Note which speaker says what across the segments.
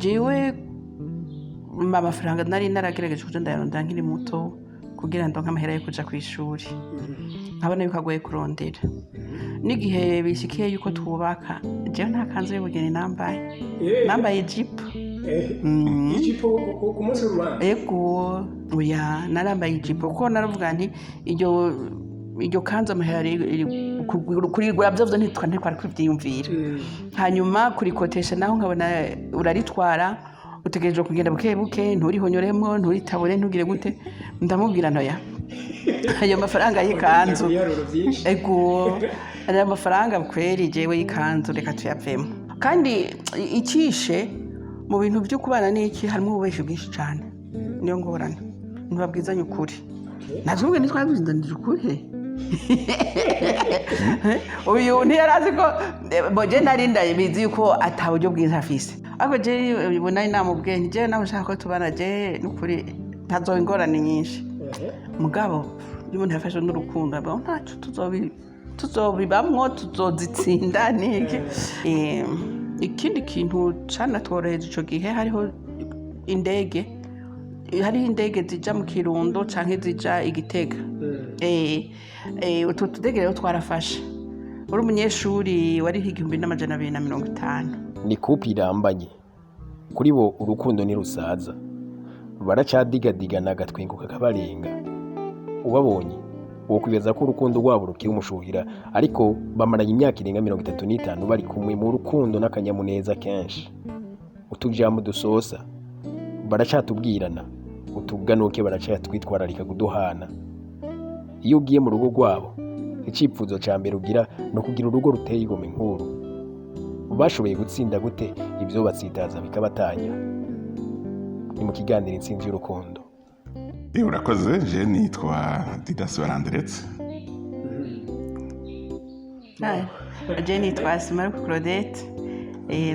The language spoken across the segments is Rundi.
Speaker 1: Jewe amafaranga nari naragerageje kuja ndayarondera nkiri muto kugira ndonke amahera yo kuja kw'ishuri, nkabona yuko agoye kurondera. N'igihe bishikiye yuko twubaka, jewe nta kanzu y'ubugeni nambaye, nambaye ijipo.
Speaker 2: Ijipo ku munsi w'urubanza?
Speaker 1: Ego, oya, narambaye ijipo kuko naravuga nti iryo kanzu amahera kurigura vyovyo ntitwari kuvyiyumvira. Hanyuma kurikotesha naho nkabona uraritwara, utegerejwe kugenda buke buke, nturihonyoremwo, nturitabure, ntugire gute. Ndamubwira ntoya ayo mafaranga y'ikanzu.
Speaker 2: Ibiharuro byinshi.
Speaker 1: Ego, ayo mafaranga kweri jewe y'ikanzu reka tuyavemo. Kandi icishe mu bintu byo kubana n'iki, harimo ububeshi bwinshi cane, niyo ngorane, ntibabwizanye ukuri. Natwe ntitwabwizanije ukuri. Uyu ntiyari azi ko boje nari ndabizi yuko ata buryo bwiza afise, ariko je ubu nari namubwiye nti jewe nawe ushaka ko tubana, je n'ukuri ntazoba ingorane nyinshi. Mugabo iyo umuntu yafashwe n'urukundo aba ntacyo tuzobibamwo, tuzozitsinda niki. Ikindi kintu canatworoheje ico gihe, hariho indege, hariho indege zija mu Kirundo canke zija i Gitega. Utwo tudege rero twarafashe, uri umunyeshuri wariho 1250.
Speaker 2: Ni couple irambanye. Kuri bo urukundo ntirusaza, baracadigadigana agatwengo kakabarenga. Ubabonye wokwibaza ko urukundo rwabo rukiri umushuhira, ariko bamaranye imyaka irenga 35 bari kumwe mu rukundo n'akanyamuneza kenshi. Utujambo dusosa baracatubwirana, utuganuke baracatwitwararika kuduhana. Iyo ugiye mu rugo rwabo, icipfuzo ca mbere ugira ni ukugira urugo ruteye igomwe nk'uru. Bashoboye gutsinda gute ibyo batsitaza bikabatanya? Ni mu kiganiro Intsinzi y'Urukundo.
Speaker 3: Urakoze. Je nitwa Didas Baranderetse.
Speaker 1: Je nitwa Simaruku Claudette,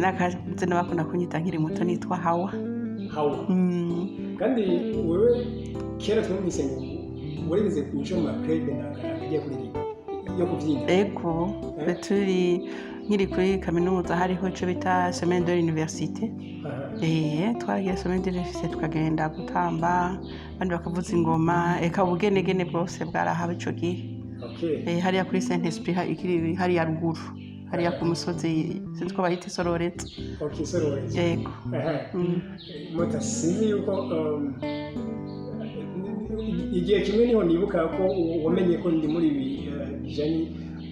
Speaker 1: n'akazina bakunda kunyita nkiri muto nitwa Hawa.
Speaker 2: Hawa. Kandi wewe kera twumvise ngo warigeze kuja mu ma club agiye kuririmba yo kubyina.
Speaker 1: Ego, turi nkiri kuri kaminuza hariho ico bita semaine de l'université. Twaragiye semaine de l'université, tukagenda gutamba, abandi bakavuza ingoma, eka ubugenegene bwose bwarahaba ico gihe. Hariya kuri Saint Esprit, ikiri hariya ruguru, hariya ku musozi, sinzi ko bahita Isororezo.
Speaker 2: Okay, Isororezo.
Speaker 1: Yego.
Speaker 2: Mota sinzi yuko igihe kimwe niho nibuka ko wamenye ko ndi muri ibi bijanye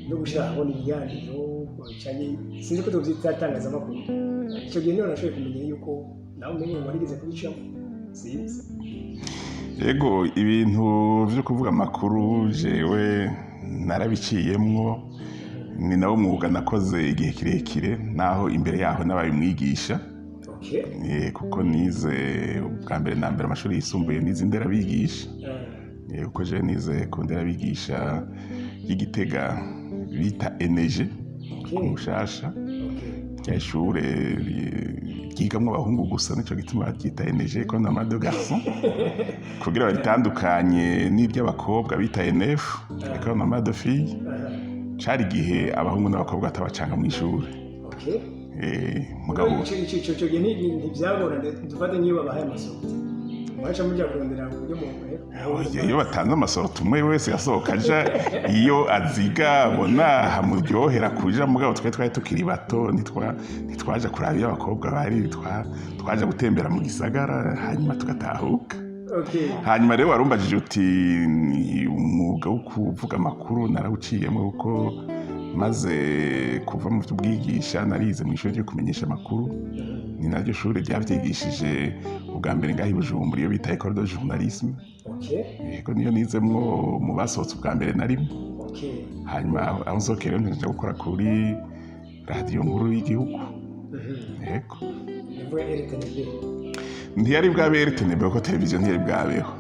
Speaker 2: no gushyira ahabona ibiganiro bijanye, sinzi ko tubyita itangazamakuru. Icyo gihe niho nashoboye kumenya yuko nawe umenye ngo warigeze kubicamo, sinzi.
Speaker 3: Yego, ibintu byo kuvuga amakuru jewe narabiciyemwo, ni nawo mwuga nakoze igihe kirekire, naho imbere yaho nabaye umwigisha. Kuko nize ubwa mbere na mbere amashuri yisumbuye, nize inderabigisha. Kuko je nize ku nderabigisha y'Igitega bita ENG ku Mushasha. Rya ishure ryigamwo abahungu gusa, nico gituma baryita ENG, École Normale de Garçons, kugira baritandukanye n'iry'abakobwa bita ENF, École Normale de Filles. Cari igihe abahungu n'abakobwa batabacanga mw'ishure. Mugabo
Speaker 2: Ico gihe ntivyagorana, dufate nk'iyo babahaye ama sorties, mwaca muja kurondera uburyo mu
Speaker 3: Oya, iyo batanze ama sorties umwe wese yasohoka aja iyo aziga abona hamuryohera kuja. Mugabo twe twari tukiri bato, ntitwaja kuraba iyo abakobwa bari, twaja gutembera mu gisagara hanyuma tugatahuka. Hanyuma rero warumbajije uti ni umwuga wo kuvuga amakuru narawuciyemo, kuko maze kuva mu by'ubwigisha narize mu ishuri ryo kumenyesha amakuru, ni naryo shuri ryavyigishije ubwa mbere ngaho i Bujumbura, iyo bita École de Journalisme. Yego, niyo nizemwo, mu basohotse ubwa mbere narimwe. Hanyuma aho nsohokeye rero nja gukora kuri radiyo nkuru y'igihugu. Yego.
Speaker 2: Ndavuga RTNB.
Speaker 3: Ntiyari bwabe RTNB kuko televiziyo ntiyari bwabeho.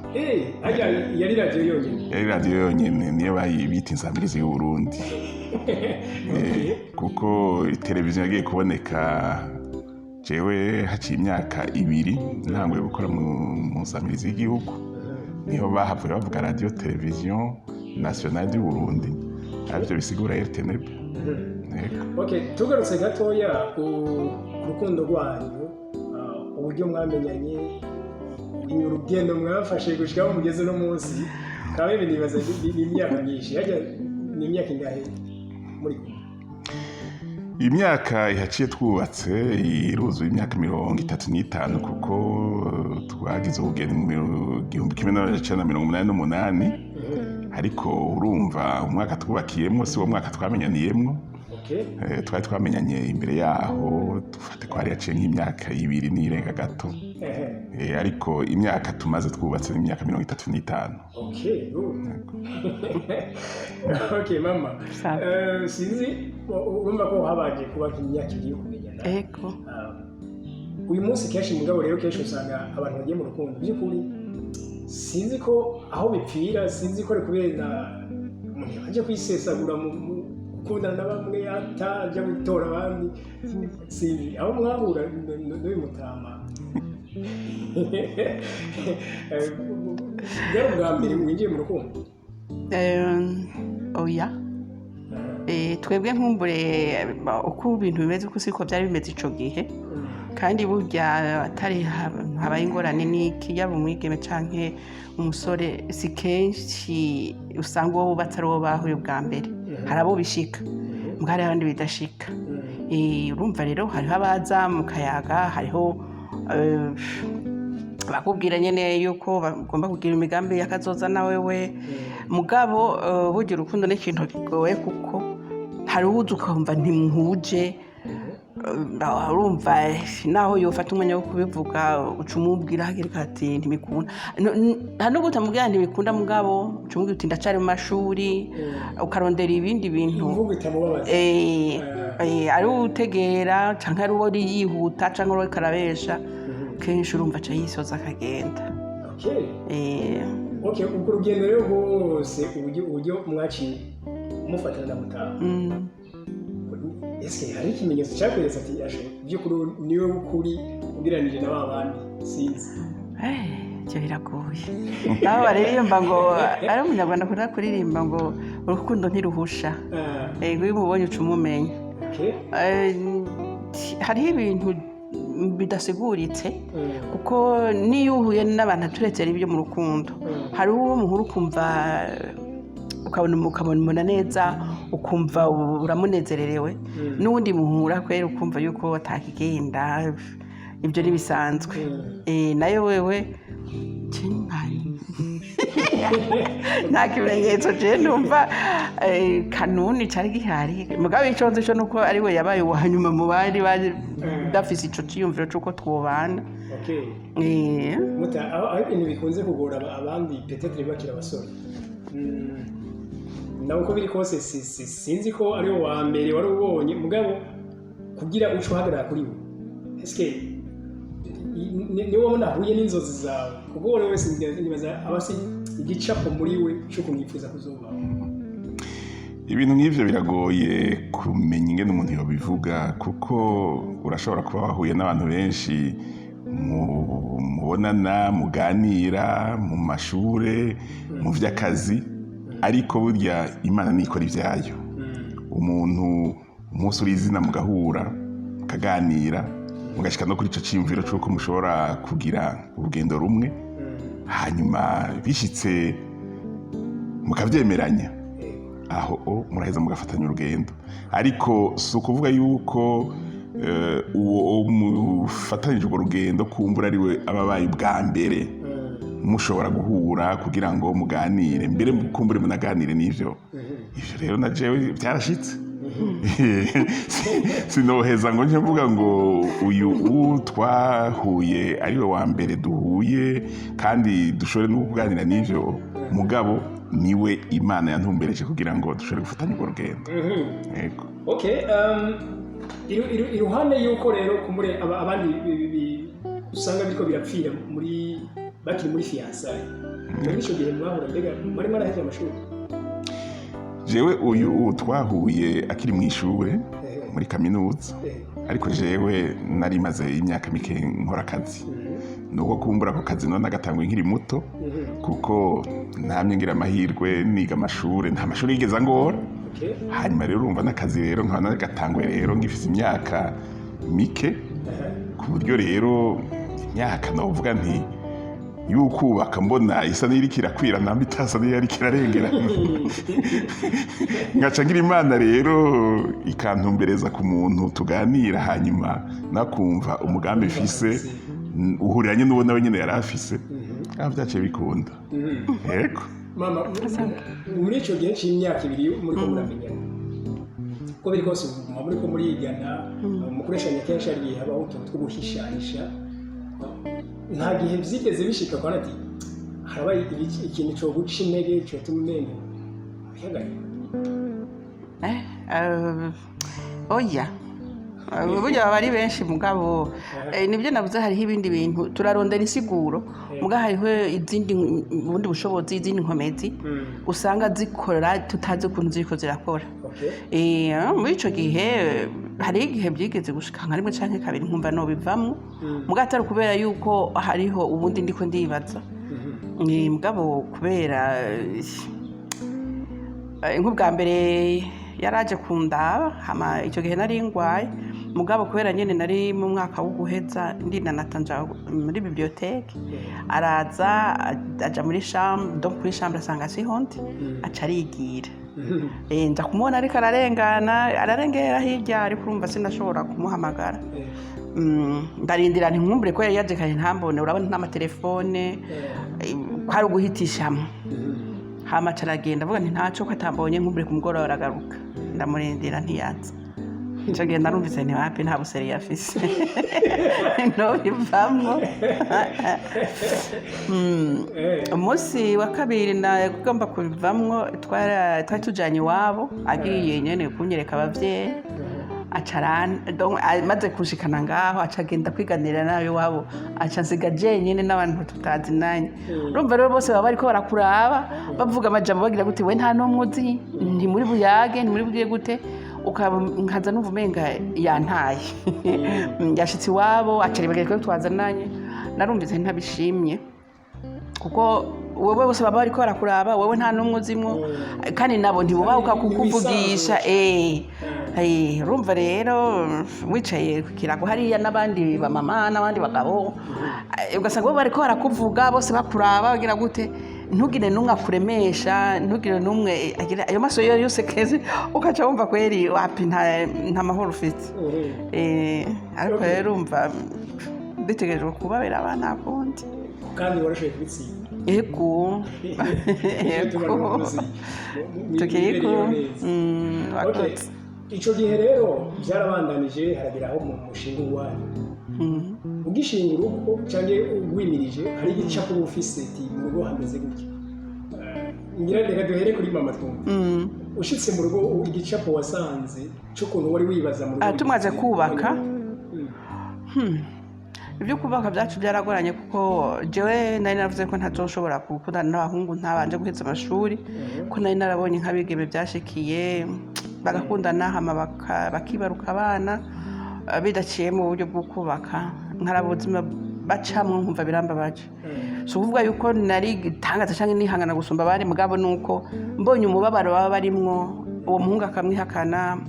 Speaker 2: Harya yari radiyo yonyine?
Speaker 3: Yari radiyo yonyine, niyo bita Insamirizi y'Uburundi. Kuko televiziyo yagiye kuboneka jewe haciye imyaka 2 ntanguye gukora mu Nsamirizi y'igihugu, niho bahavuye bavuga Radio Télévision Nationale du Burundi, arivyo bisigura RTNB. Yego.
Speaker 2: Okay, tugarutse gatoya ku rukundo rwanyu. Uburyo mwamenyanye, urugendo mwafashe gushika aho mugeze uno munsi, kabe nibaza ni imyaka myinshi. Harya ni imyaka ingahe muri kumwe?
Speaker 3: Imyaka ihaciye twubatse iruzuye imyaka 35, kuko twagize ubugeni mu 1988. Ariko urumva, umwaka twubakiyemwo si wo mwaka twamenyaniyemwo. Twari twamenyanye imbere yaho, dufate ko hari haciye nk'imyaka 2 n'irenga gato. Ariko imyaka tumaze twubatse ni imyaka 35.
Speaker 2: Okay, good. Okay, mama.
Speaker 1: Sawa.
Speaker 2: Sinzi, urumva ko habanje kuba nk'imyaka 2 yo kumenyana.
Speaker 1: Ego.
Speaker 2: Ah, uyu munsi kenshi, mugabo rero kenshi usanga abantu bagiye mu rukundo, by'ukuri sinzi ko aho bipfira, sinzi ko ari kubera umuntu yabanje kwisesagura mu gukundana na bamwe atajya gutora abandi. Sinzi aho mwahura n'uyu mutama. Bwari ubwa mbere mwinjiye mu rukundo?
Speaker 1: Oya. Twebwe nkumbure uko ibintu bimeze uko siko byari bimeze ico gihe. Kandi burya atari habaye ingorane n'iki, yaba umwigeme canke umusore, si kenshi usanga uwo bubatse ari uwo bahuye ubwa mbere. Hari abo bishika, mbwa hariho abandi bidashika. Urumva rero hariho abaza mu kayaga, hariho bakubwira nyene yuko bagomba kugira imigambi y'akazoza na wewe. Mugabo burya urukundo ni ikintu kigoye, kuko hari uwuza ukumva ntimuhuje. Urumva naho yofata umwanya wo kubivuga, uca umubwira hakiri kare ati ntibikunda. Hari nubwo utamubwira ntibikunda, mugabo uca umubwira uti ndacari mu mashuri, ukarondera ibindi bintu.
Speaker 2: Imvugo itamubabaza.
Speaker 1: Ari utegera canke ari uwo yihuta canke ari uwo karabesha, kenshi urumva aca yisoza akagenda.
Speaker 2: Okay, ubwo rugendo rero rwose, uburyo mwaciye mufatana na mutaha, ese hari ikimenyetso cyakweretse ati asho by'ukuri niwe w'ukuri ugereranije na ba bandi? Sinzi.
Speaker 1: Ibyo biragoye. Naho baririmba ngo ari umunyarwanda akunda kuririmba ngo urukundo ntiruhusha. Iyo umubonye uca umumenya. Hariho ibintu bidasiguritse, kuko niyo uhuye n'abantu, turetse ibyo mu rukundo, hari uwo muhura ukumva, ukabona umuntu neza, ukumva uramunezererewe, n'uwundi muhura kwera ukumva yuko atakigenda. Ibyo ntibisanzwe. Nayo wewe nta kimenyetso je numva kanuni cari gihari. Mugabo ico nzi co nuko ari we yabaye uwa nyuma mu bari badafise ico ciyumviro c'uko twobana.
Speaker 2: Muta, aho ibintu bikunze kugora abandi peut-être bakiri abasore. Nawe uko biri kose sinzi ko ari wo wa mbere wari ubonye, mugabo kugira uce uhagarara kuri we, eske niwe wabona ahuye n'inzozi zawe? Kuko uwo wese nibaza aba afise igicapo muri we c'ukuntu yifuza kuzobaho.
Speaker 3: Ibintu nk'ivyo biragoye kumenya ingene umuntu yobivuga, kuko urashobora kuba wahuye n'abantu benshi mubonana, muganira mu mashure, mu vy'akazi, ariko burya Imana nikora ivyayo. Umuntu umunsi uri izina mugahura, mukaganira, mugashika no kuri ico ciyumviro c'uko mushobora kugira urugendo rumwe, hanyuma bishitse mukavyemeranya, aho o muraheza mugafatanya urugendo. Ariko si ukuvuga yuko uwo mufatanije urwo rugendo kumbura ari we aba abaye ubwa mbere mushobora guhura kugira ngo muganire, mbere kumbure munaganire n'ivyo. Ivyo rero na jewe byarashitse. Sinoheza ngo nje mvuga ngo uyu twahuye ari we wa mbere duhuye kandi dushobore no kuganira n'ivyo, mugabo niwe Imana yantumbereje kugira ngo dushobore gufatanya urwo rugendo. Yego.
Speaker 2: Okay, iruhande y'uko rero kumure abandi usanga biriko birapfira muri bakiri muri fiançailles, muri ico gihe mwahura, mbega mwari mwarahejeje amashuri?
Speaker 3: Jewe uyu twahuye akiri mu ishure muri kaminuza, ariko jewe nari maze imyaka mike nkora akazi. Nuko kumbura ako kazi none agatanguye nkiri muto, kuko ntamye ngira amahirwe niga amashure, nta mashuri yigeze angora. Hanyuma rero urumva n'akazi rero nkaba nagatanguye rero ngifise imyaka mike, ku buryo rero Imyaka novuga nti y'ukubaka mbona isa n'iriko irakwira, namba itasa n'iyariko irarengera, ngaca ngira Imana rero ikantumbereza ku muntu tuganira, hanyuma nakumva umugambi mfise uhuriranye n'uwo nawe nyene yari afise, aho vyaciye bikunda, yego.
Speaker 2: Mama, muri icyo gihe cy'imyaka 2 muri ko muramenyana, uko biri kose muguma muri ko murigana, mukoreshanya kenshi, hari igihe habaho utuntu two guhishahisha. Nta gihe byigeze bishika kwa ati harabaye ikintu cyo guca intege cyotuma umenga bihagarika?
Speaker 1: Oya. Burya baba ari benshi, mugabo nibyo navuze, hariho ibindi bintu turarondera insiguro, mugabo hariho izindi, ubundi bushobozi, izindi nkomezi usanga zikora tutazi ukuntu ziriko zirakora. Muri ico gihe hariho igihe byigeze gushika nka rimwe canke kabiri nkumva nobivamwo, mugabo atari kubera yuko hariho ubundi ndiko ndibaza. Mugabo kubera nk'ubwa mbere yaraje kundaba, hama icyo gihe nari ngwaye, mugabo kubera nyene nari mu mwaka wo guheza ndinanata nja muri bibliothèque, araza aja muri chambre, donc kuri chambre asanga siho ndi, aca arigira. Nja kumubona ariko ararengana, ararengera hirya, ariko urumva sinashobora kumuhamagara. Ndarindira ntinkumbure ko yari yaje kare ntambone, urabona n'amatelefone ko ari uguhitishamo. Hama aca aragenda, avuga nti ntaco ko atambonye, nkumbure ku mugoroba aragaruka. Ndamurindira ntiyaza. Nca genda numvise nti wapi, nta buseri yafise, ntobivamwo. Umunsi wa kabiri nagomba kubivamwo, twari tujanye iwabo, agiye nyene kunyereka abavyeyi, aca donc, amaze kunshikana ngaho aca agenda kwiganirira nabi iwabo, aca nsiga jenyene n'abantu tutazinanye. Urumva rero bose baba bariko barakuraba, bavuga amajambo, bagira gute, we nta n'umwe uzi, ntimuri buyage, ntimuri bugire gute, ukaba nkaza numva umenga yantaye. Yashitse iwabo aca aribagira ko twazananye. Narumvise ntabishimye, kuko wewe bose baba bariko barakuraba, wewe nta n'umwe uzimwo, kandi nabo ntibubahuka kukuvugisha. Urumva rero wicaye ku kirago hariya n'abandi bamama n'abandi bagabo, ugasanga bo bariko barakuvuga, bose bakuraba, bagira gute, ntugire n'umwe akuremesha, ntugire n'umwe agira ayo maso yo yose keze, ukaca wumva kweri wapi, nta mahoro ufite. Ariko rero urumva bitegerejwe kubabera abana kundi.
Speaker 2: Kandi warashoboye kubitsinda.
Speaker 1: Ego. Ego, tukiri ku wakoze.
Speaker 2: Icyo gihe rero byarabandanije, haragera aho mu mushinga uwanyu. Ugishinga urugo cyangwa wimirije, hari igicapo uba ufise ati mu rugo hameze gutya. Ngira reka duhere kuri mama twumve. Ushitse mu rugo, igicapo wasanze cy'ukuntu wari wibaza mu rugo
Speaker 1: Tumaze
Speaker 2: bimeze,
Speaker 1: kubaka. Ibyo kubaka byacu byaragoranye, kuko jewe nari naravuze ko ntazoshobora gukundana n'abahungu ntabanje guheza amashuri, ko nari narabonye nk'abigeme byashikiye bagakundana, hama bakibaruka abana bidaciye mu buryo bwo kubaka, nkaraba ubuzima bacamwo nkumva birambabaje. Si ukuvuga yuko nari gitangaza cyangwa nihangana gusumba abandi, mugabo nuko mbonye umubabaro baba barimwo, uwo muhungu akamwihakana,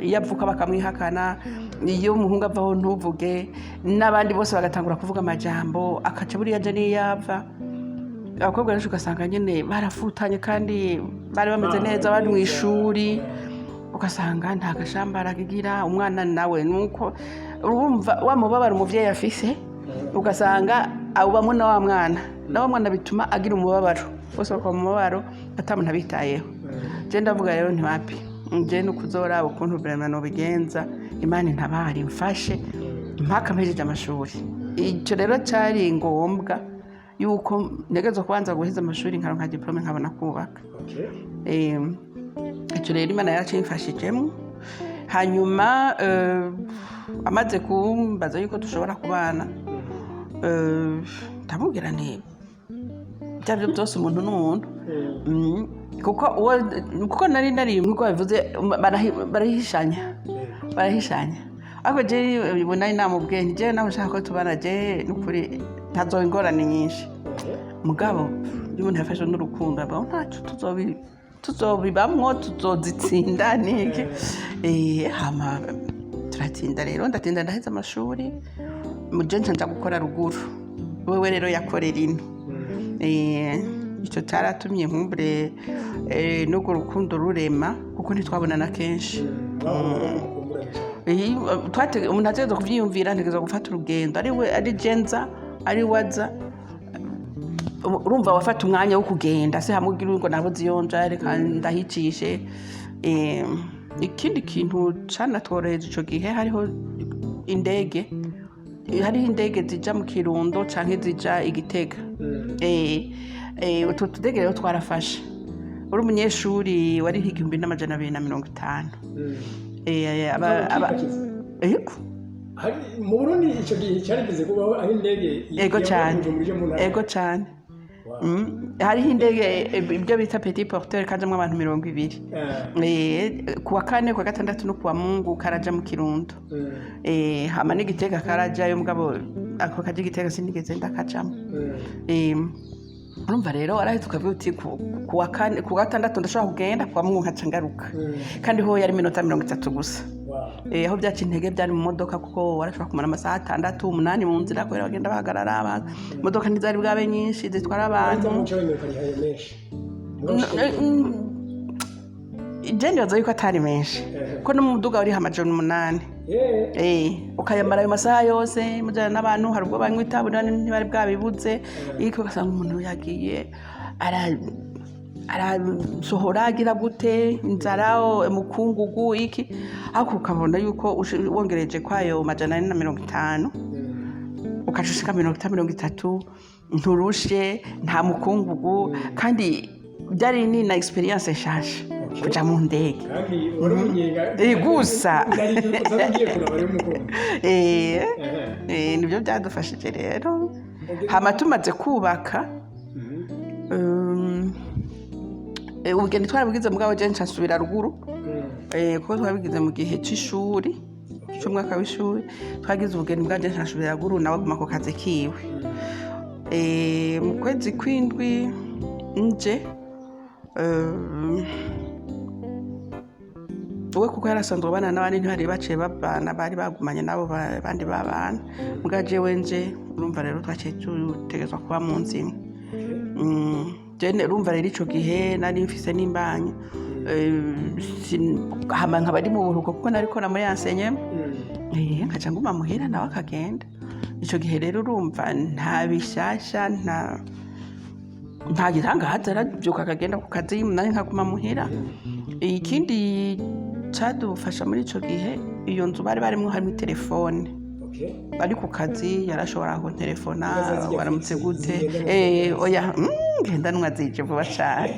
Speaker 1: iyo avuka bakamwihakana, iyo umuhungu avaho ntuvuge, n'abandi bose bagatangura kuvuga amajambo, akaca buriya aja n'iyo ava. Abakobwa benshi ugasanga nyine barafutanye kandi bari bameze neza, bari mu ishuri, ugasanga nta gashambara agira umwana nawe, nuko urumva wa mubabaro umuvyeyi afise, ugasanga awubamwo na wa mwana, na wa mwana bituma agira umubabaro, bose bakaba mu mubabaro ata muntu abitayeho. Je ndavuga rero ntiwapi, nje nukuzoraba ukuntu vraiment nobigenza, Imana intabare imfashe mpaka mpejeje amashuri. Ico rero cari ngombwa yuko ntegerezwa kubanza guheza amashuri, nkaronka diplôme, nkabona kubaka. Ico rero Imana yaracimfashijemwo. Hanyuma amaze kumbaza yuko dushobora kubana, ndamubwira nti ibyo aribyo byose umuntu n'umuntu. Kuko nari nkuko babivuze, barahishanya, barahishanya, ariko jewe ubu nari namubwiye nti jewe nawe ushaka ko tubana, jewe n'ukuri ntazoba ingorane nyinshi, mugabo iyo umuntu yafashe n'urukundo abaho ntacyo tuzobibamwo, tuzozitsinda niki. Hama turatsinda rero, ndatinda ndaheza amashuri. Muje nca nja gukora ruguru, wewe rero yakorera ino. Ico caratumye nkumbure n'urwo rukundo rurema, kuko ntitwabonana kenshi.
Speaker 2: Mukumburanye cyane.
Speaker 1: Umuntu ategerezwa kuvyiyumvira, ntegerezwa gufata urugendo, ari we, ari jenza, ari waza. Urumva wafata umwanya wo kugenda, si hamwe ugira ngo nabuze iyo nja, reka ndahicishe. Ikindi kintu canatworoheje ico gihe, hariho indege, hariho indege zija mu Kirundo canke zija i Gitega. Utwo tudege rero twarafashe. Uri umunyeshuri wariho 1250. Yego.
Speaker 2: Mu Burundi icyo gihe cyarigeze kubaho aho indege
Speaker 1: Ego cyane.
Speaker 2: Bujumbura ije mu ntara?
Speaker 1: Ego cyane. Hariho indege, ibyo bita petit porteur, kajamwo abantu 20. Kuwa kane, kuwa gatandatu no kuwa Mungu karaja mu Kirundo. Hama n'Igitega karajayo, mugabo ako kaja Igitega sinigeze ndakajamo. Urumva rero warahita ukavuga uti kuwa kane, kuwa gatandatu ndashobora kugenda, kuwa Mungu nkaca ngaruka. Kandi ho yari iminota 30 gusa. Aho byaca intege byari mu modoka, kuko warashobora kumara amasaha 6, 8 mu nzira, kubera bagenda bahagarara. Imodoka ntizari bwabe nyinshi zitwara abantu.
Speaker 2: Muco wemeye ukarihaye menshi?
Speaker 1: Je nibaza yuko atari menshi, ko no mu muduga wariho 800. Ukayamara ayo masaha yose mujyana n'abantu, hari ubwo banywa itabi ntibari bwabibuze, ariko ugasanga umuntu yagiye arasohora agira gute, inzara, umukungugu, iki, ariko ukabona yuko wongereje kwayo 450, ukaca ushika 50, 30, nturushe, nta mukungugu, kandi byari ni na expérience nshasha kuja mu ndege.
Speaker 2: Kandi wari umunyenga.
Speaker 1: Gusa.
Speaker 2: Ugiye kuraba rero umukunzi.
Speaker 1: Nibyo byadufashije rero. Hama tumaze kubaka, ubugeni twarabugize, mugabo je nca nsubira ruguru, kuko twabigize mu gihe c'ishuri, c'umwaka w'ishuri. Twagize ubugeni bwa je nca nsubira ruguru, nawe aguma ku kazi kiwe. Mu kwezi kw'indwi nje, we kuko yarasanzwe abana n'abandi, ntibari baciye babana, bari bagumanye nabo bandi babana. Muga jewe nje, urumva rero twaciye dutegerezwa kuba mu nzu imwe. Jene urumva rero ico gihe nari mfise n'imbanyi. Hama nkaba ari mu buruhuko, kuko nariko na muri enseignement, nkaca nguma muhira, nawe akagenda. Ico gihe rero urumva nta bishasha, nta gitangaza, aravyuka akagenda ku kazi, nanje nkaguma muhira. Ikindi cadufasha muri ico gihe, iyo nzu bari barimwo harimo telefone. Ari ku kazi yarashobora kuntelefona:
Speaker 2: Ziba zijya
Speaker 1: "Waramutse
Speaker 2: fixe,
Speaker 1: gute?"
Speaker 2: zigendanwa.
Speaker 1: Oya, ngendanwa zije vuba cane.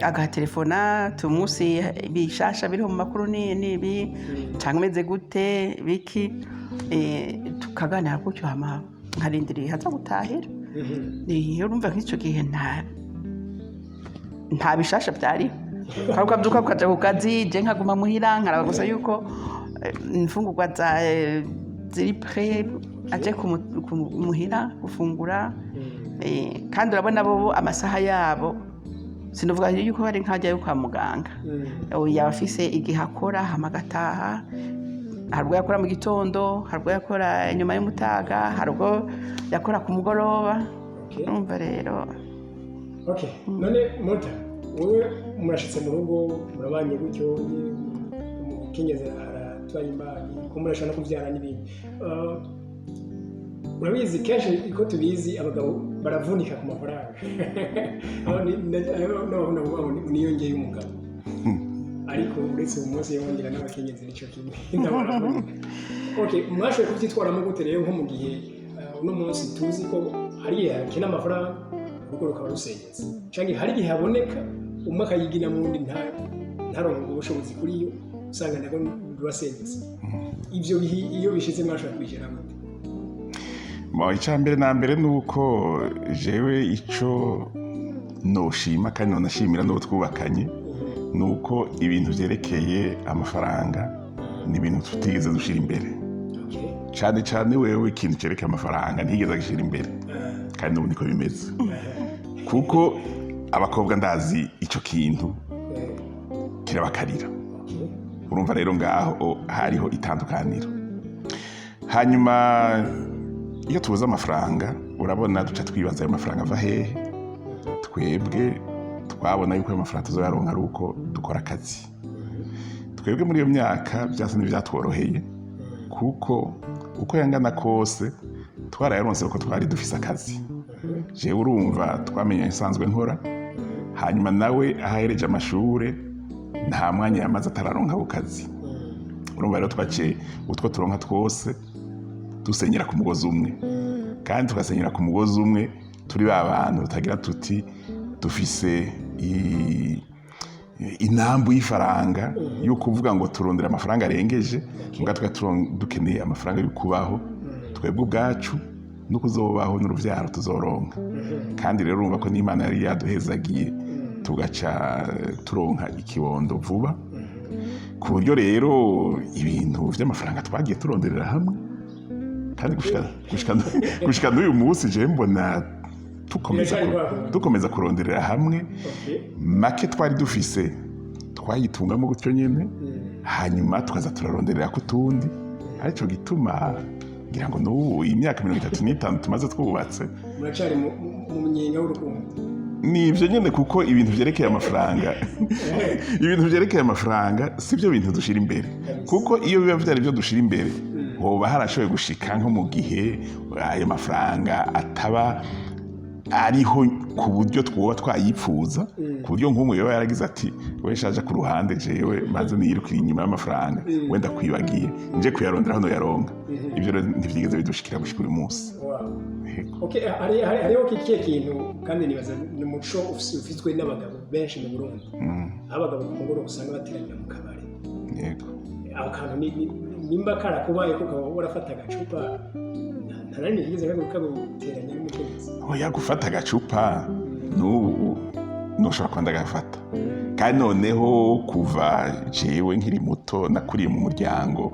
Speaker 1: Agatelefona tumusi bishasha biriho mu makuru ni nibi, cyangwa imeze gute, biki, tukaganira gutyo, hama nkarindiriye haza gutahira. Urumva nk'icyo gihe nta bishasha byariho. Ukabyuka ukaja ku kazi, je nkaguma muhira, nkaraba gusa yuko imfungurwa za ziri prêt, aje kumuhira gufungura. Kandi urabona bo amasaha yabo, sinavuga yuko bari nkajya yo kwa muganga. Yaba afise igihe akora, hama agataha. Hari ubwo yakora mu gitondo, hari ubwo yakora inyuma y'umutaga, hari ubwo yakora ku mugoroba. Urumva rero.
Speaker 2: Okay. None Mota, wowe murashitse mu rugo, murabanye gutyo, umukenyezi aratwaye imbanyi, ko murashobora no kubyara n'ibindi. Urabizi kenshi ko tubizi, abagabo baravunika ku mafaranga. Aho n'ababona kuvuga ngo niyongeye umugabo, ariko uretse uwo munsi yongera n'abakenyezi nico kimwe, nabo baravunika. Okay, mwashoboye kubyitwaramo gute rero, nko mu gihe uno munsi tuzi ko hari igihe hakena amafaranga, urugo rukaba rusenyutse, canke hari igihe haboneka umwe akayigina mu wundi, ntaronke ubwo bushobozi kuri yo, usanga nabwo rurasenyutse? Ivyo bihe iyo bishitse mwashobora kwicara gute?
Speaker 3: Mo, icya mbere na mbere ni uko jewe icyo noshima kandi nonashimira n'uwo twubakanye, ni uko ibintu byerekeye amafaranga ni ibintu tutigeze dushyira imbere. Cyane cyane wewe, ikintu cyerekeye amafaranga ntigeze agishyira imbere, kandi n'ubu niko bimeze, kuko abakobwa ndazi icyo kintu kirabakarira. Urumva rero ngaho hariho itandukaniro. Hanyuma iyo tubuze amafaranga, urabona, duca twibaza ayo mafaranga ava hehe. Twebwe twabona yuko ayo mafaranga tuzoyaronka ari uko dukora akazi. Twebwe muri iyo myaka byasa n'ibyatworoheye, kuko uko yangana kose twarayaronse, kuko twari dufise akazi. Jewe urumva twamenye nsanzwe nkora, hanyuma nawe ahahereje amashure nta mwanya yamaze atararonka ako kazi. Urumva rero twaciye utwo turonka twose dusenyera ku mugozi umwe, kandi tugasenyera ku mugozi umwe turi ba bantu tutagira tuti dufise inambu y'ifaranga yo kuvuga ngo turondera amafaranga arengeje, mbwa tukaba dukeneye amafaranga yo kubaho twebwe ubwacu no kuzobaho n'uruvyaro tuzoronka. Kandi rero urumva ko n'Imana yari yaduhezagiye, tugaca turonka ikibondo vuba, ku buryo rero ibintu vy'amafaranga twagiye turonderera hamwe. Kandi gushika n'uyu munsi je mbona tukomeza
Speaker 2: Biracyari kwa
Speaker 3: dukomeza kuronderera hamwe. Make twari dufise twayitungamo gutyo nyene, hanyuma tukaza turaronderera ku tundi. Arico gituma ngira ngo n'ubu imyaka 35 tumaze twubatse,
Speaker 2: muracari mu munyenga w'urukundo.
Speaker 3: Ni ibyo nyine, kuko ibintu vyerekeye amafaranga si byo bintu dushira imbere, kuko iyo biba vyari byo dushira imbere, hoba harashoboye gushika nko mu gihe ayo mafaranga ataba ariho ku buryo twoba twayipfuza, ku buryo nk'umwe yoba yaragize ati: "We shaje ku ruhande, jewe maze niyirukira inyuma y'amafaranga, wenda kwibagiye nje kuyarondera hano yaronka." Ibyo rero ntivyigeze bidushikira gushika uyu munsi. Yego.
Speaker 2: Okay, hariho ikihe kintu, kandi nibaza ni umuco ufitwe n'abagabo benshi mu Burundi, aho abagabo ku mugoroba usanga bateranira mu kabari. Aho kantu nimba karakubaye ko ukaba warafata agacupa, nta na rimwe kigeze kaguteranya n'umukenyezi?
Speaker 3: Oya, gufata agacupa n'ubu ntushobora kuba ndagafata. Kandi noneho kuva jewe nkiri muto nakuriye mu muryango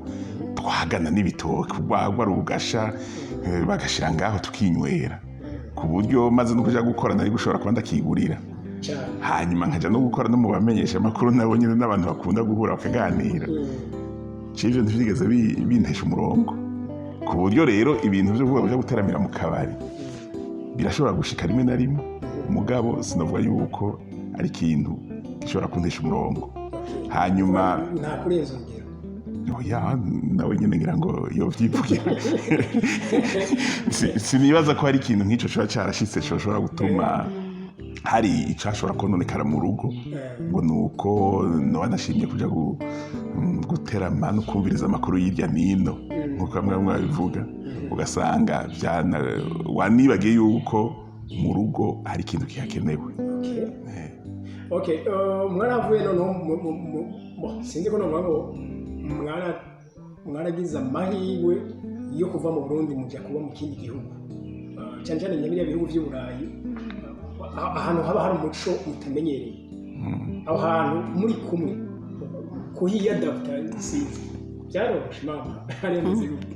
Speaker 3: twagana n'ibitoki, urwagwa rugasha, bagashira ngaho tukinywera, ku buryo maze no kuja gukora nari gushobora kuba ndakigurira. Hanyuma nkaja no gukora no mu bamenyesha amakuru, nabo nyine n'abantu bakunda guhura bakaganira. Ivyo ntivyigeze bintesha umurongo, ku buryo rero ibintu vyo kuvuga kuja guteramira mu kabari birashobora gushika rimwe na rimwe, mugabo sinavuga yuko ari ikintu gishobora kuntesha umurongo. Hanyuma
Speaker 2: nta kurenza urugero.
Speaker 3: Oya, nawe nyine ngira ngo yovyivugira. Sinibaza ko hari ikintu nk'ico coba carashitse coshobora gutuma hari icashobora kononekara mu rugo, ngo nuko noba nashimye kuja guterama no kumviriza amakuru y'irya nino, nkuko bamwe bamwe babivuga, ugasanga wanibagiye yuko mu rugo hari ikintu kihakenewe.
Speaker 2: Okay, mwaravuye noneho sinzi ko novuga ngo mwaragize amahirwe yo kuva mu Burundi muja kuba mu kindi gihugu, cyane cyane nka biriya bihugu vy'i Burayi, ahantu haba hari umuco mutamenyereye. Aho hantu muri kumwe kuhiyadapta, sinzi, byaroroshe mama? Hariya meze gute?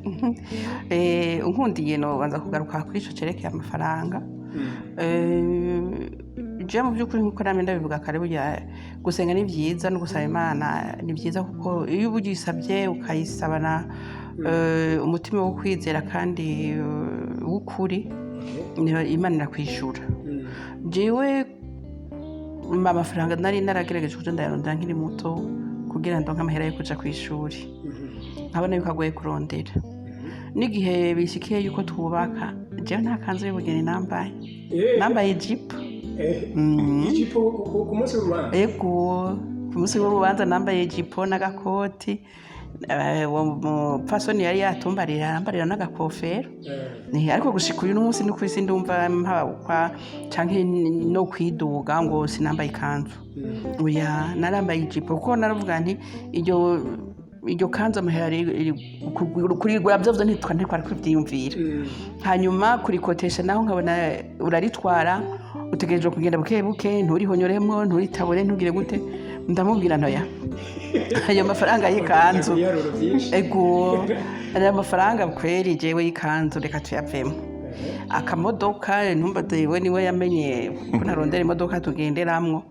Speaker 1: Unkundiye nobanza kugaruka kuri ico cerekeye amafaranga. Je mu by'ukuri, nk'uko namwe ndabivuga kare, burya gusenga ni byiza no gusaba Imana ni byiza, kuko iyo uba uyisabye ukayisabana umutima wo kwizera kandi w'ukuri, niyo Imana irakwishura. Jewe amafaranga nari naragerageje kuja ndayarondera nkiri muto kugira ndonke amahera yo kuja kw'ishuri, nkabona yuko agoye kurondera. N'igihe bishikiye yuko twubaka, jewe nta kanzu y'ubugeni nambaye, nambaye ijipo.
Speaker 2: Ijipo ku munsi w'urubanza?
Speaker 1: Ego, ku munsi w'urubanza nambaye ijipo n'agakoti. Uwo mupfasoni yari yatumbarira arambarira n'agakofero. Ariko gushika uyu munsi ni kwisi ndumva mpabukwa canke no kwiduga ngo sinambaye ikanzu. Oya, narambaye ijipo, kuko naravuga nti iryo kanzu amahera kurigura vyovyo ntitwari kuvyiyumvira. Hanyuma kurikotesha naho nkabona uraritwara, utegerejwe kugenda buke buke, nturihonyoremwo, nturitabure, ntugire gute. Ndamubwira ntoya ayo mafaranga y'ikanzu.
Speaker 2: Ibiharuro byinshi.
Speaker 1: Ego, ayo mafaranga kweri jewe y'ikanzu reka tuyavemo. Akamodoka ntumbaze, we niwe yamenye ko ntarondera imodoka tugenderamwo,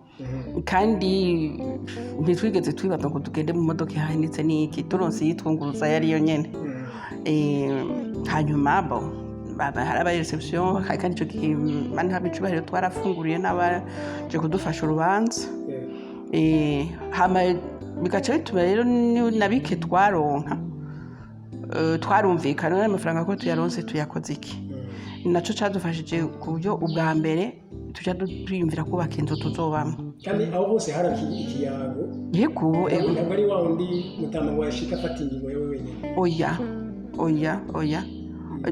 Speaker 1: kandi ntitwigeze twibaza ngo tugende mu modoka ihanitse n'iki, turonse iyitwunguruza yariyo nyene. Hanyuma bo harabaye réception, hari kandi ico gihe mani haba icubahiro, twarafunguriye n'abaje kudufasha urubanza. Hama bigaca bituma rero na bike twaronka, twarumvikana n'amafaranga ko tuyaronse tuyakoze iki. Ni naco cadufashije ku buryo ubwa mbere tuja twiyumvira kubaka inzu tuzobamwo.
Speaker 2: Kandi aho hose hari ikiyago?
Speaker 1: Yego, ego.
Speaker 2: Ntabwo ari wa wundi mutama ngo yashika afata ingingo yawe wenyine?
Speaker 1: Oya, oya, oya,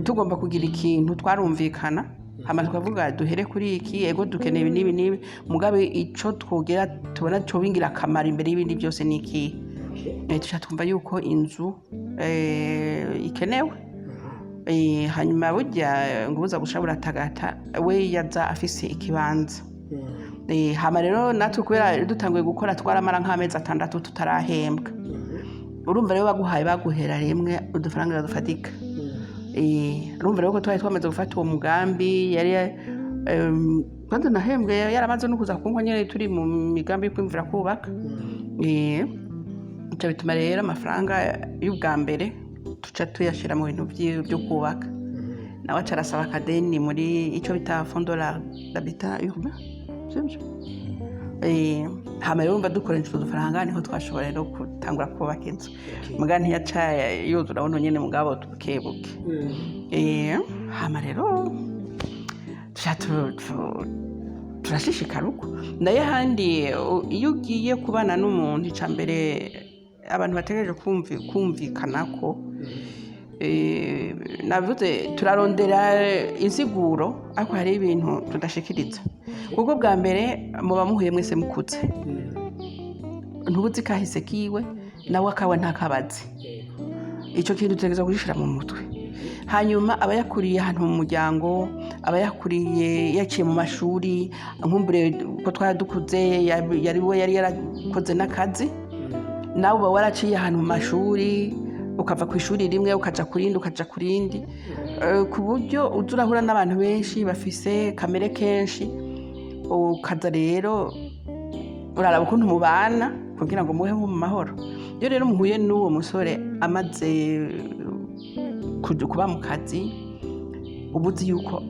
Speaker 1: tugomba kugira ikintu twarumvikana, hama tukavuga duhere kuri iki, ego dukeneye ibi n'ibi n'ibi, mugabe ico twogera tubona coba ingirakamaro imbere y'ibindi byose ni ikihe? Tuca twumva yuko inzu ikenewe. Hanyuma burya ngo ubuza gusha buratagata, we yaza afise ikibanza. Hama rero natwe kubera dutanguye gukora twaramara nk'amezi 6 tutarahembwa. Urumva rero baguhaye baguhera rimwe udufaranga dufatika. Urumva rero ko twari twamaze gufata uwo mugambi, yari kwanza nahembwe yaramaze no kuza kunkwa nyene, turi mu migambi yo kwimvira kubaka. Bica bituma rero amafaranga y'ubwa mbere tuca tuyashira mu bintu vyo kubaka, nawe aca arasaba akadeni muri ico bita Fonds de l'habitat urbain, sivyo? Hama rero urumva dukoresheje utwo dufaranga niho twashobora rero gutangura kubaka inzu, muga ntiyaca yuzura buno nyene, mugabo bukebuke. Hama rero tuca turashishikara uko. Nayo ahandi iyo ugiye kubana n'umuntu, ica mbere abantu bategereje kumvikana ko navuze turarondera insiguro, ariko hari ibintu tudashikiriza, kuko bwa mbere muba muhuye mwese mukuze, ntubuzi kahise kiwe, nawe akawe ntakabazi. Icyo kintu tutegereza kugishira mu mutwe. Hanyuma aba yakuriye ahantu mu muryango, aba yakuriye yaciye mu mashuri, nkumbure ko twari dukuze yari we yari yarakoze n'akazi. Nawe uba waraciye ahantu mu mashuri, ukava ku ishuri rimwe ukaja ku rindi, ukaja ku rindi, ku buryo uza urahura n'abantu benshi bafise kamere kenshi, ukaza rero uraraba ukuntu mubana kugira ngo mubeho mu mahoro. Iyo rero muhuye n'uwo musore amaze kuba mu kazi, uba uzi yuko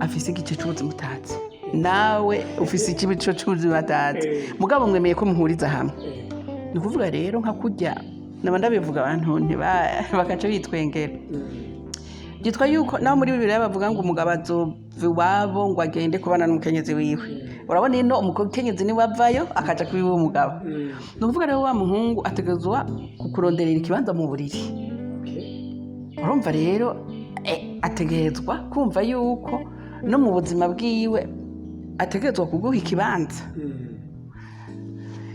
Speaker 1: afise igice c'ubuzima utazi, nawe ufise igice c'ubuzima atazi, mugabo mwemeye ko muhuriza hamwe. Ni ukuvuga rero nka kurya naba ndabivuga, abantu bakaca bitwengera, byitwa yuko naho muri Bibiliya bavuga ngo umugabo azova iwabo ngo agende kubana n'umukenyezi wiwe. Urabona ino umukenyezi niwe avayo akaja kuba iwe umugabo. Ni ukuvuga rero wa muhungu ategerezwa kukuronderera ikibanza mu buriri. Urumva rero ategerezwa kumva yuko no mu buzima bwiwe ategerezwa kuguha ikibanza.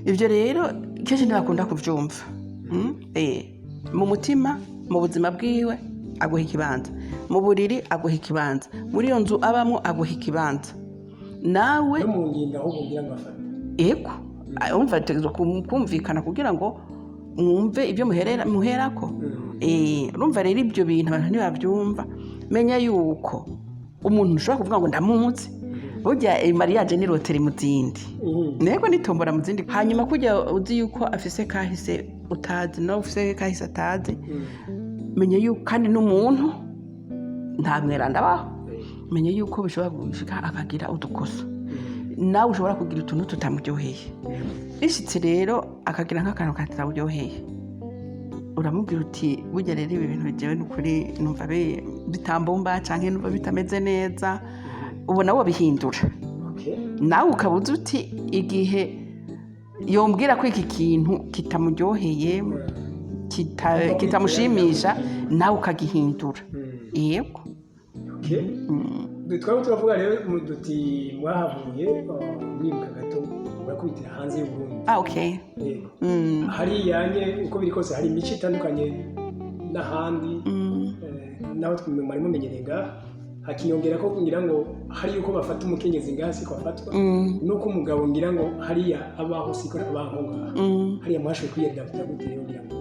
Speaker 1: Ibyo rero kenshi ntibakunda kubyumva. Mu mutima, mu buzima bwiwe aguha ikibanza, mu buriri aguha ikibanza, muri iyo nzu abamo aguha ikibanza nawe.
Speaker 2: No mu ngingo ahubwo ngira ngo afate.
Speaker 1: Ego, urumva ategerezwa kumvikana kugira ngo mwumve ibyo muherako. Urumva rero ibyo bintu abantu ntibabyumva. Menya yuko umuntu ushobora kuvuga ngo ndamuzi, burya mariage ni loterie mu zindi, nego ni tombora mu zindi. Hanyuma kujya uzi yuko afise kahise utazi, nawe ufise kahise atazi, menya yuko kandi n'umuntu nta mweranda abaho. Menya yuko bishobora gushika akagira udukosa, nawe ushobora kugira utuntu tutamuryoheye. Bishitse rero akagira nk'akantu katamuryoheye, uramubwira uti: "Burya rero ibi bintu jewe n'ukuri numva bitambumba canke numva bitameze neza." Ubona wobihindura, nawe ukaba uzi uti igihe yombwira ko iki kintu kitamuryoheye, kitamushimisha, nawe ukagihindura, yego.
Speaker 2: Twaba turavuga rero duti mwahavuye mwibuka gato murakubitira hanze y'Uburundi.
Speaker 1: Ah, okay.
Speaker 2: Yego. Hariya nye uko biri kose hari imico itandukanye n'ahandi, naho mwari mumenyereye ngaha, hakiyongera ko ngira ngo hari uko bafata umukenyezi ngaha siko afatwa, nuko umugabo ngira ngo hariya abaho siko abaho ngaha. Hariya mwashoboye kwiyadaputa gute rero ngira ngo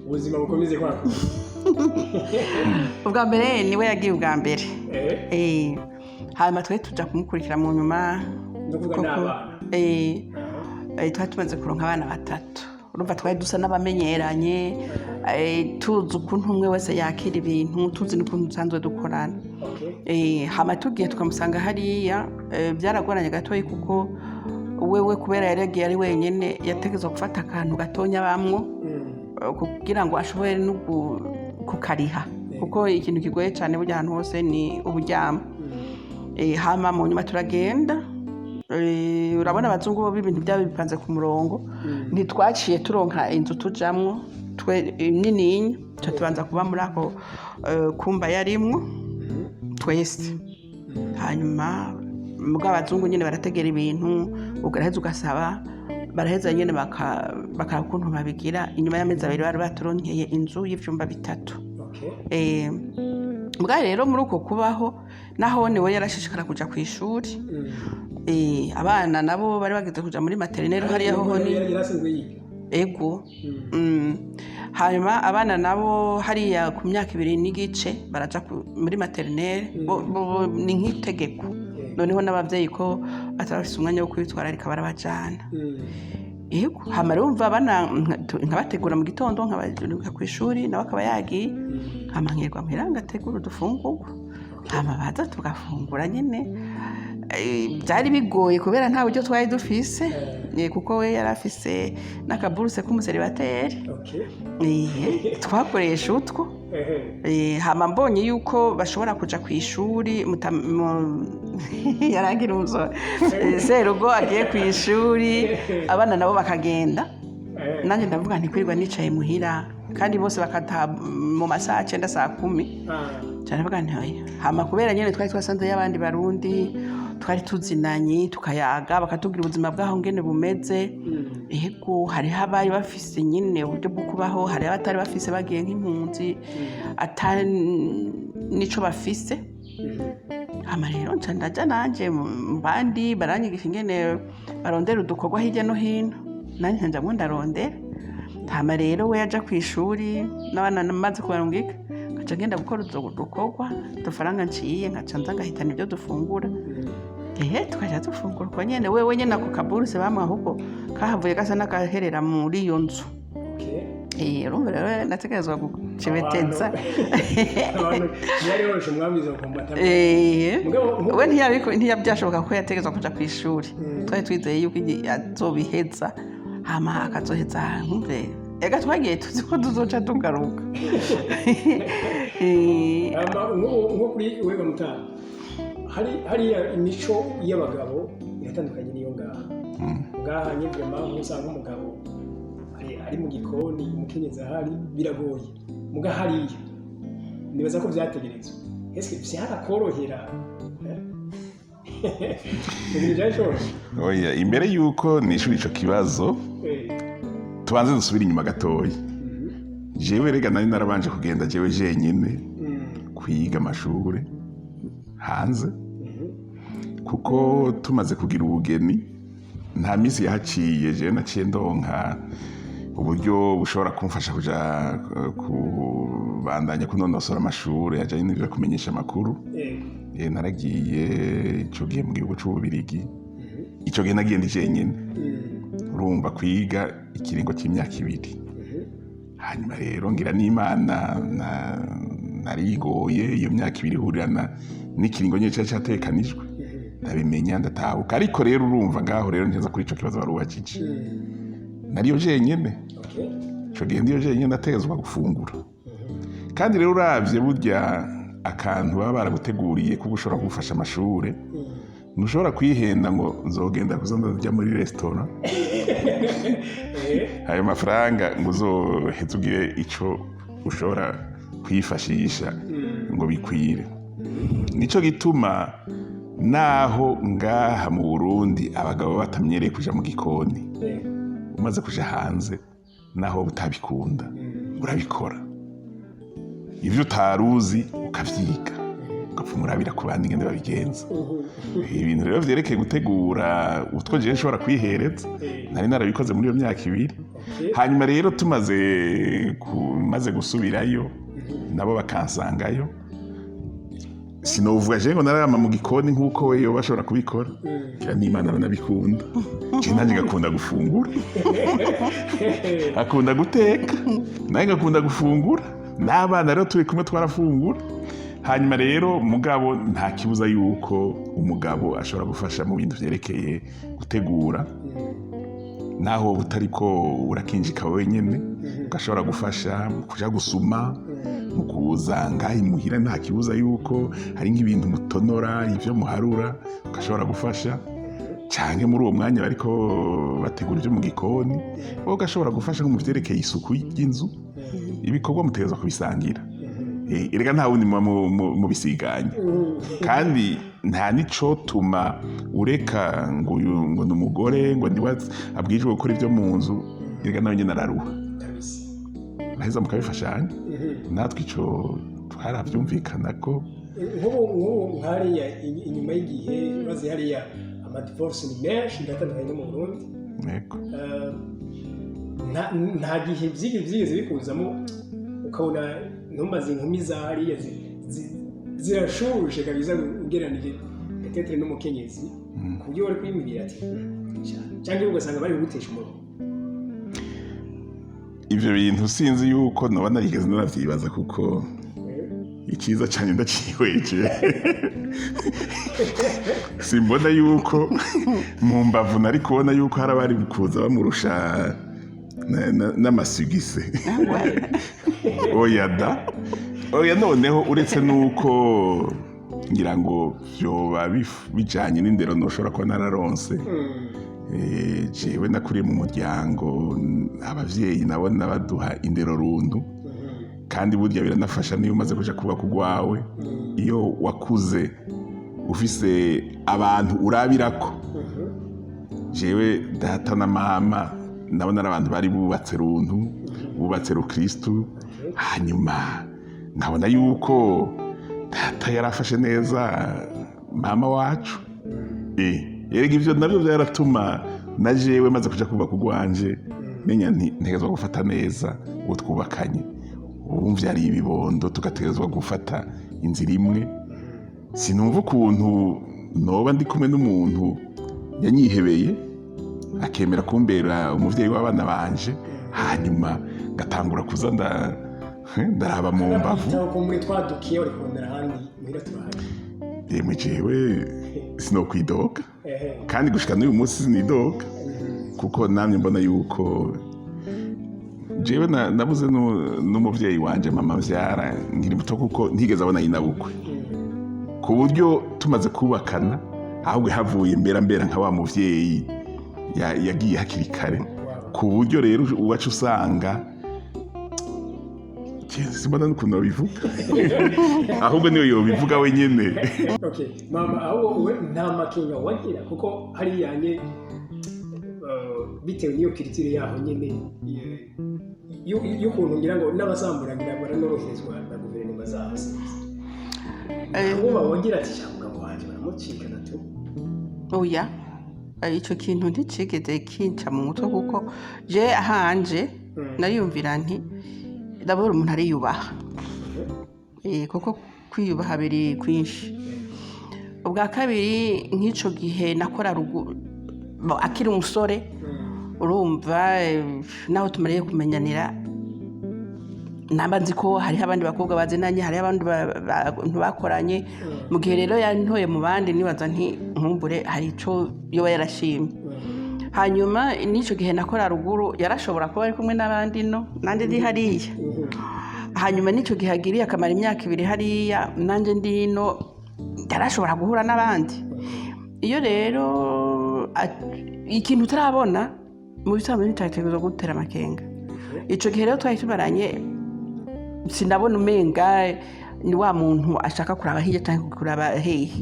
Speaker 2: ubuzima bukomeze kwako?
Speaker 1: Ubwa mbere niwe yagiye ubwa mbere. Hanyuma twe tuja kumukurikira mu nyuma.
Speaker 2: No kuvuga
Speaker 1: Koko,
Speaker 2: n'abana.
Speaker 1: Twari tumaze kuronka abana batatu, urumva twari dusa n'abamenyeranye. Tuzi ukuntu umwe wese yakira ibintu, tuzi n'ukuntu dusanzwe dukorana. Hama tugiye tukamusanga hariya, byaragoranye gatoyi kuko wewe kubera yari yagiye ari wenyene, yategerezwa gufata akantu gatonya bamwo kugira ngo ashobore no kukariha, kuko ikintu kigoye cyane burya ahantu hose ni uburyamo. Hama mu nyuma turagenda, urabona abazungu bo ibintu byabo bipanze ku murongo. Ntitwaciye turonka inzu tujamwo twe nininya, tuca tubanza kuba muri ako kumba yarimwo twese. Hanyuma mugabo abazungu nyine barategera ibintu, ugaraheza ugasaba, baraheza nyine bakaraba ukuntu babigira. Inyuma y'amezi 2 bari baturonkeye inzu y'ivyumba 3. Mbwa rero muri uko kubaho naho niwe yarashishikara kuja ku ishuri. Abana nabo bari bageze kuja muri maternelle hariya hoho ni
Speaker 2: Yari asanzwe yiga?
Speaker 1: Ego. Hanyuma abana nabo hariya ku myaka 2 n'igice baraja muri maternelle. Ni nk'itegeko. Noneho n'abavyeyi ko bataba bafise umwanya wo kwitwararika barabajana. Yego, hama rero umva abana nkabategura mu gitondo, nkabajunika ku ishuri, nawe akaba yagiye. Hama nkirirwa muhira ngategura udufungurwa, hama baza tugafungura nyene. Byari bigoye kubera nta buryo twari dufise, kuko we yari afise n'akaburuse k'umu célibataire. Twakoresha utwo. Hama mbonye yuko bashobora kuja ku ishuri, yaragira umusore. Serugo agiye ku ishuri, abana nabo bakagenda, nanjye ndavuga nti kwirirwa nicaye muhira kandi bose bakataha mu masaha 9, saa 10, cyane mvuga nti oya. Hama kubera nyene twari twasanze y'abandi Barundi twari tuzinanye, tukayaga, bakatubwira ubuzima bwaho ngene bumeze. Ego, hariho abari bafise nyine uburyo bwo kubaho, hariho abatari bafise bagiye nk'impunzi atari nico bafise. Hama rero nca ndaja nanje mu bandi, baranyigisha ingene barondera udukorwa hirya no hino, nanjye njamwo ndarondera. Hama rero we yaja ku ishuri n'abana maze kubarungika, nkaca ngenda gukora utwo dukorwa, udufaranga nciye nkaca nza ngahitana ibyo dufungura. Ehe, tukaja dufungura uko nyene. Wewe nyene ako kaburuse bamuha ahubwo kahavuye gasa n'agaherera muri iyo nzu. Urumva rero nategerezwa gucebeteza.
Speaker 2: Abantu ntiyari yoroshe mwabwiza gukombata.
Speaker 1: We ntiyabyashoboka kuko yategerezwa kuja ku ishuri. Twari twizeye yuko azobiheza, hama akazoheza nkumve ega twagiye tuzi ko tuzoca tugaruka.
Speaker 2: Hama nko kuri wewe mutanga, hari hariya imico y'abagabo iratandukanye n'iyo ngaha. Ngaha nyine mpamvu usanga umugabo ari mu gikoni, umukenyezi ahari, biragoye. Muga hariya nibaza ko vyategerezwa. Ese vyarakorohera? Eh? Ibintu vyari vyoroshe?
Speaker 3: Oya, imbere yuko nishura ico kibazo, tubanze dusubire inyuma gatoya. Jewe rega nari narabanje kugenda jewe jenyine kwiga amashure hanze, kuko tumaze kugira ubugeni nta minsi yahaciye jewe naciye ndonka uburyo bushobora kumfasha kuja kubandanya kunonosora amashure ajanye n'ivyo kumenyesha amakuru. Naragiye ico gihe mu gihugu c'Ububirigi. Ico gihe nagiye ndi jenyine, urumva, kwiga ikiringo c'imyaka 2. Hanyuma rero ngira n'Imana narigoye, iyo myaka 2 ihurirana n'ikiringo nyine cari categekanijwe, ndabimenya, ndatahuka. Ariko rero urumva ngaho rero neza kuri ico kibazo wari ubajije, nariyo jenyene. Ico gihe ndiyo jenyene, ndategezwa gufungura. Kandi rero uravye burya akantu baba baraguteguriye kuko ushobora kugufasha amashure, ntushobora kwihenda ngo nzogenda kuza ndarya muri resitora ayo mafaranga ngo uzoheze ugire ico ushobora kwifashisha ngo bikwire. Nico gituma naho ngaha mu Burundi abagabo batamenyereye kuja mu gikoni, umaze kuja hanze naho utabikunda urabikora, ivyo utaruzi ukavyiga, ugapfuma urabira ku bandi ingene babigenza. Ibintu rero vyerekeye gutegura utwo jewe nshobora kwihereza, nari narabikoze muri iyo myaka 2. Hanyuma rero tumaze maze gusubirayo nabo bakansangayo. Sinovuga je ngo nararama mu gikoni nk'uko we yoba ashobora kubikora. Kira n'Imana aranabikunda, je nanjye ngakunda gufungura. Akunda guteka, nawe ngakunda gufungura, n'abana rero turi kumwe twarafungura. Hanyuma rero mugabo nta kibuza yuko umugabo ashobora gufasha mu bintu vyerekeye gutegura, naho wowe utari ko urakinjika wenyine, ugashobora gufasha mu kuja gusuma, mu kuza ngaha imuhira. Nta kibuza yuko hari nk'ibintu mutonora, ibyo muharura, ugashobora gufasha, canke muri uwo mwanya bariko bategura ibyo mu gikoni, wowe ugashobora gufasha nko mu vyerekeye isuku y'inzu. Ibikorwa mutegerezwa kubisangira. Erega nta wundi muba mubisiganye, kandi nta n'icotuma ureka ngo uyu ngo ni umugore, ngo niwe abwirijwe gukora ibyo mu nzu. Erega nawe nyine araruha. Uraheza mukabifashanya. Natwe ico twaravyumvikana ko
Speaker 2: Nk'ubu nk'hariya inyuma y'igihe maze hariya ama divorce ni menshi, ndatandukanye no mu Burundi.
Speaker 3: Yego.
Speaker 2: Nta gihe byigeze bikuzamo ukabona ntumaze inkumi za hariya zirashushe kabisa ugereranije peut-être n'umukenyezi, ku buryo bari kwiyumvira ati cyangwa ugasanga bari kugutesha umurongo?
Speaker 3: Ivyo bintu sinzi yuko noba narigeze naravyibaza, kuko icyiza cyane ndacihweje. Simbona yuko mu mbavu nari kubona yuko hari abari kuza bamurusha n'amasugise. Oya da, oya. Noneho uretse nuko ngira ngo vyoba bijanye n'indero noshobora kuba nararonse. Jewe nakuriye mu muryango, abavyeyi nabo nabaduha indero runtu, kandi burya biranafasha niyo umaze kuja kubaka urwawe, iyo wakuze ufise abantu urabirako. Jewe data na mama ndabona ari abantu bari bubatse runtu, bubatse rukristu. Hanyuma nkabona yuko data yarafashe neza mama wacu. Erega ivyo navyo byaratuma na jewe maze kuja kubaka urwanje menya nti ntegerezwa gufata neza uwo twubakanye, uwumvye ari ibibondo, tugategerezwa gufata inzira imwe. Sinumva ukuntu noba ndi kumwe n'umuntu yanyihebeye, akemera kumbera umuvyeyi w'abana banje, hanyuma ngatangura kuza ndaraba mu mbavu.
Speaker 2: Cyangwa ko muri twadukiye uri kurondera ahandi, muhira turahari.
Speaker 3: Yemwe, jewe sinokwidoga. Kandi gushika n'uyu munsi sinidoga, kuko namye mbona yuko jewe nabuze n'umuvyeyi wanje mama vyara nkiri muto, kuko ntigeze abona nyinabukwe, ku buryo tumaze kubakana ahubwo havuye mbera nka wa muvyeyi yagiye hakiri kare, ku buryo rero uwacu usanga simbona n'ukuntu babivuga, ahubwo niyo yobivuga wenyene.
Speaker 2: Okay mama, ahubwo we nta makenga wagira, kuko hariya nye bitewe n'iyo culture yaho nyene y'ukuntu ngira ngo n'abasamburagira baranoroherezwa na guverinoma zaho, ahubwo wagira ati cyangwa umugabo wanjye baramucikana tu?
Speaker 1: Oya, ico kintu nticigeze kinca mu mutwe, kuko je ahanje nariyumvira nti ndabona umuntu ariyubaha. Kuko kwiyubaha biri kwinshi. Ubwa kabiri, nk'ico gihe nakora ruguru akiri umusore, urumva, naho tumariye kumenyanira, namba nzi ko hariho abandi bakobwa bazinanye, hariho abandi bantu bakoranye. Mu gihe rero yantoye mu bandi, nibaza nti nkumbure hari ico yoba yarashimye. Hanyuma n'icyo gihe nakora ruguru, yarashobora kuba ari kumwe n'abandi no nanjye ndi hariya. Hanyuma n'icyo gihe agiriye akamara imyaka 2 hariya, nanjye ndi hino, yarashobora guhura n'abandi. Iyo rero ikintu utarabona mu bisanzwe ntitategerezwa gutera amakenga. Icyo gihe rero twari tumaranye, sinabona umenga ni wa muntu ashaka kuraba hirya cyangwa kuraba hehe.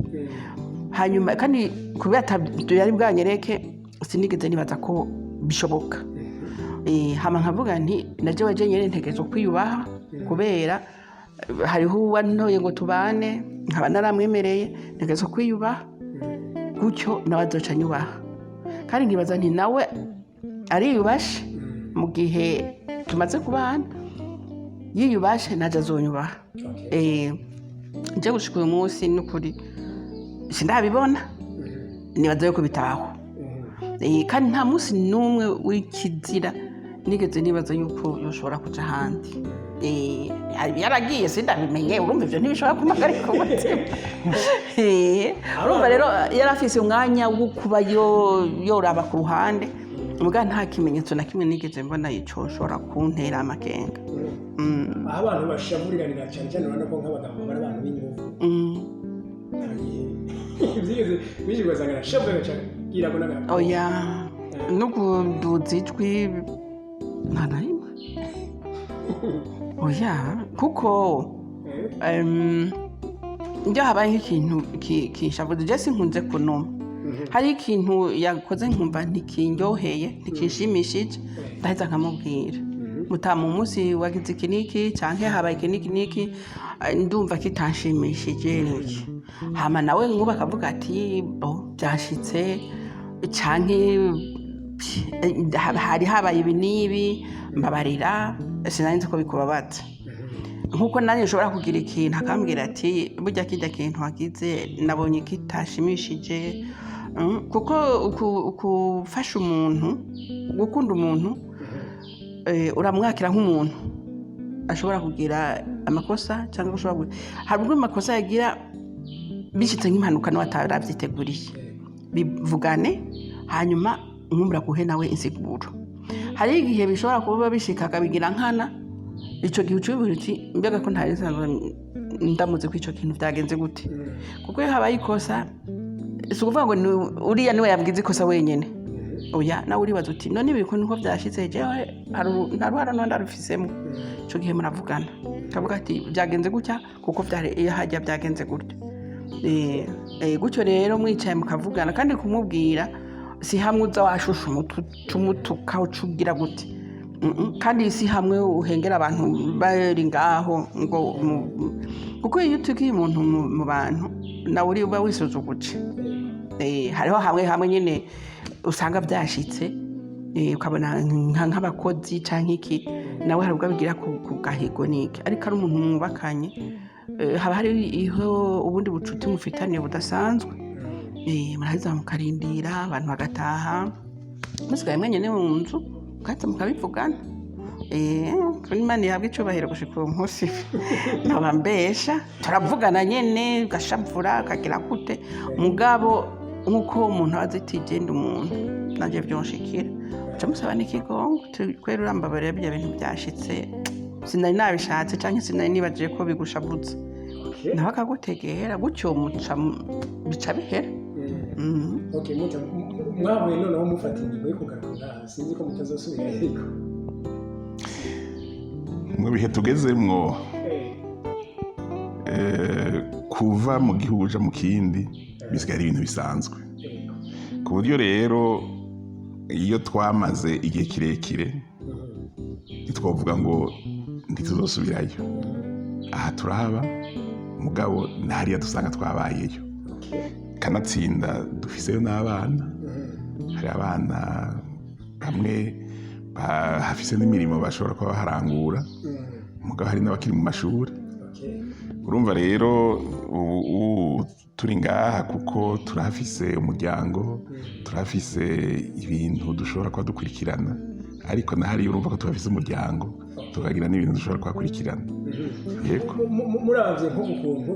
Speaker 1: Hanyuma kandi kubera atabyo yari bwanyereke, sinigeze nibaza ko bishoboka. Hama nkavuga nti na jewe nyene ntegerezwa kwiyubaha, kubera hariho uwantoye ngo tubane, nkaba naramwemereye, ntegerezwa kwiyubaha, gutyo nawe azoca anyubaha. Kandi nkibaza nti nawe ariyubashe, mu gihe tumaze kubana yiyubashe, naje azonyubaha. Nje gushika uyu munsi, n'ukuri sindabibona, nibaza yuko bitabaho. Kandi nta munsi n'umwe w'ikizira nigeze nibaza yuko yoshobora kuja ahandi. Yaragiye sindabimenye. Urumva, ivyo ntibishobora kumpagarika umutima. Urumva rero, yari afise umwanya wo kuba yoraba ku ruhande, muga nta kimenyetso na kimwe nigeze mbona ico ushobora kuntera amakenga.
Speaker 2: Aho abantu bashavuriranira cyane cyane, urabona ko nk'abagabo bari abantu b'ingufu. Nta gihe byigeze bije ugasanga arashavuye, agaca yirako n'agapira?
Speaker 1: Oya, no kuduza ijwi nta na rimwe, oya, kuko iyo habaye nk'ikintu kinshavuza, je sinkunze kunuma. Hari ikintu yakoze nkumva ntikindyoheye, ntikinshimishije, ndaheza nkamubwira: "Mutamu, umunsi wagize iki n'iki, canke habaye iki n'iki n'iki, ndumva kitanshimishije n'iki." Hama nawe nkuba akavuga ati: "Bo byashitse, canke hari habaye ibi n'ibi, mbabarira, sinari nzi ko bikubabaza." Nkuko nanjye nshobora kugira ikintu akambwira ati: "Burya kirya kintu wagize nabonye kitashimishije." Kuko gufasha umuntu, gukunda umuntu, uramwakira nk'umuntu ashobora kugira amakosa cyangwa ashobora hari ubwo amakosa yagira bishitse nk'impanuka nawe atarabyiteguriye. Bivugane, hanyuma nkumbura guhe nawe insiguro. Hari igihe bishobora kuba bishika akabigira nkana, ico gihe uca ubibwira uti: "Mbega ko ntari nsanzwe ndamuzi ko ico kintu byagenze gute?" Kuko iyo habaye ikosa, si ukuvuga ngo ni uriya niwe yabwize ikosa wenyene. Oya, nawe uribaza uti: "None ibi niko byashitse, jewe nta ruhara n'undi arufisemo?" Ico gihe muravugana, kavuga ati: "Byagenze gutya kuko byari iyo hajya byagenze gutya." Gutyo rero mwicaye mukavugana, kandi kumubwira si hamwe uza washusha umutwe, uca umutuka, uca ugira gute. Kandi si hamwe uhengera abantu bari ngaho ngo kuko iyo utukiye umuntu mu bantu, nawe uri uba wisuzuguje. Hariho hamwe hamwe nyine usanga byashitse, ukabona nk'abakozi canke iki, nawe hari ubwo abigira ku gahigo niki, ariko ari umuntu mwubakanye, haba hariho ubundi bucuti mufitaniye budasanzwe. Muraheza mukarindira abantu bagataha, musigaye mwenyene mu nzu, mukaza mukabivugana. Kuri Imana ihabwa icubahiro, gushika uwo munsi nkaba mbesha turavugana nyene, ugashavura, ukagira gute, mugabo nk'uko umuntu azi ati: "Genda umuntu nanje vyonshikira," uca musaba n'ikigongo: "Kwera urambabarira, birya bintu byashitse sinari nabishatse, canke sinari nibajije ko bigushavutse." Nawe akagutegera gutyo, muca bica bihera.
Speaker 2: Okay, muta mwavuye noneho mufata ingingo yo kugaruka ngaha, sinzi ko mutazosubira ariko.
Speaker 3: Mu bihe tugezemwo, kuva mu gihugu uja mu kindi bisigaye ari ibintu bisanzwe, ku buryo rero iyo twamaze igihe kirekire ntitwavuga ngo ntituzosubirayo. Aha turahaba, mugabo hariya dusanga twabayeyo. Kanatsinda dufiseyo n'abana. Hari abana bamwe bahafise n'imirimo bashobora kuba baharangura, mugabo hari n'abakiri mu mashuri. Urumva rero, ubu turi ngaha kuko turahafise umuryango, turahafise ibintu dushobora kuba dukurikirana, ariko na hariya urumva ko tuhafise umuryango, tukagira n'ibintu dushobora kuhakurikirana, yego.
Speaker 2: Muravye nk'uku kuntu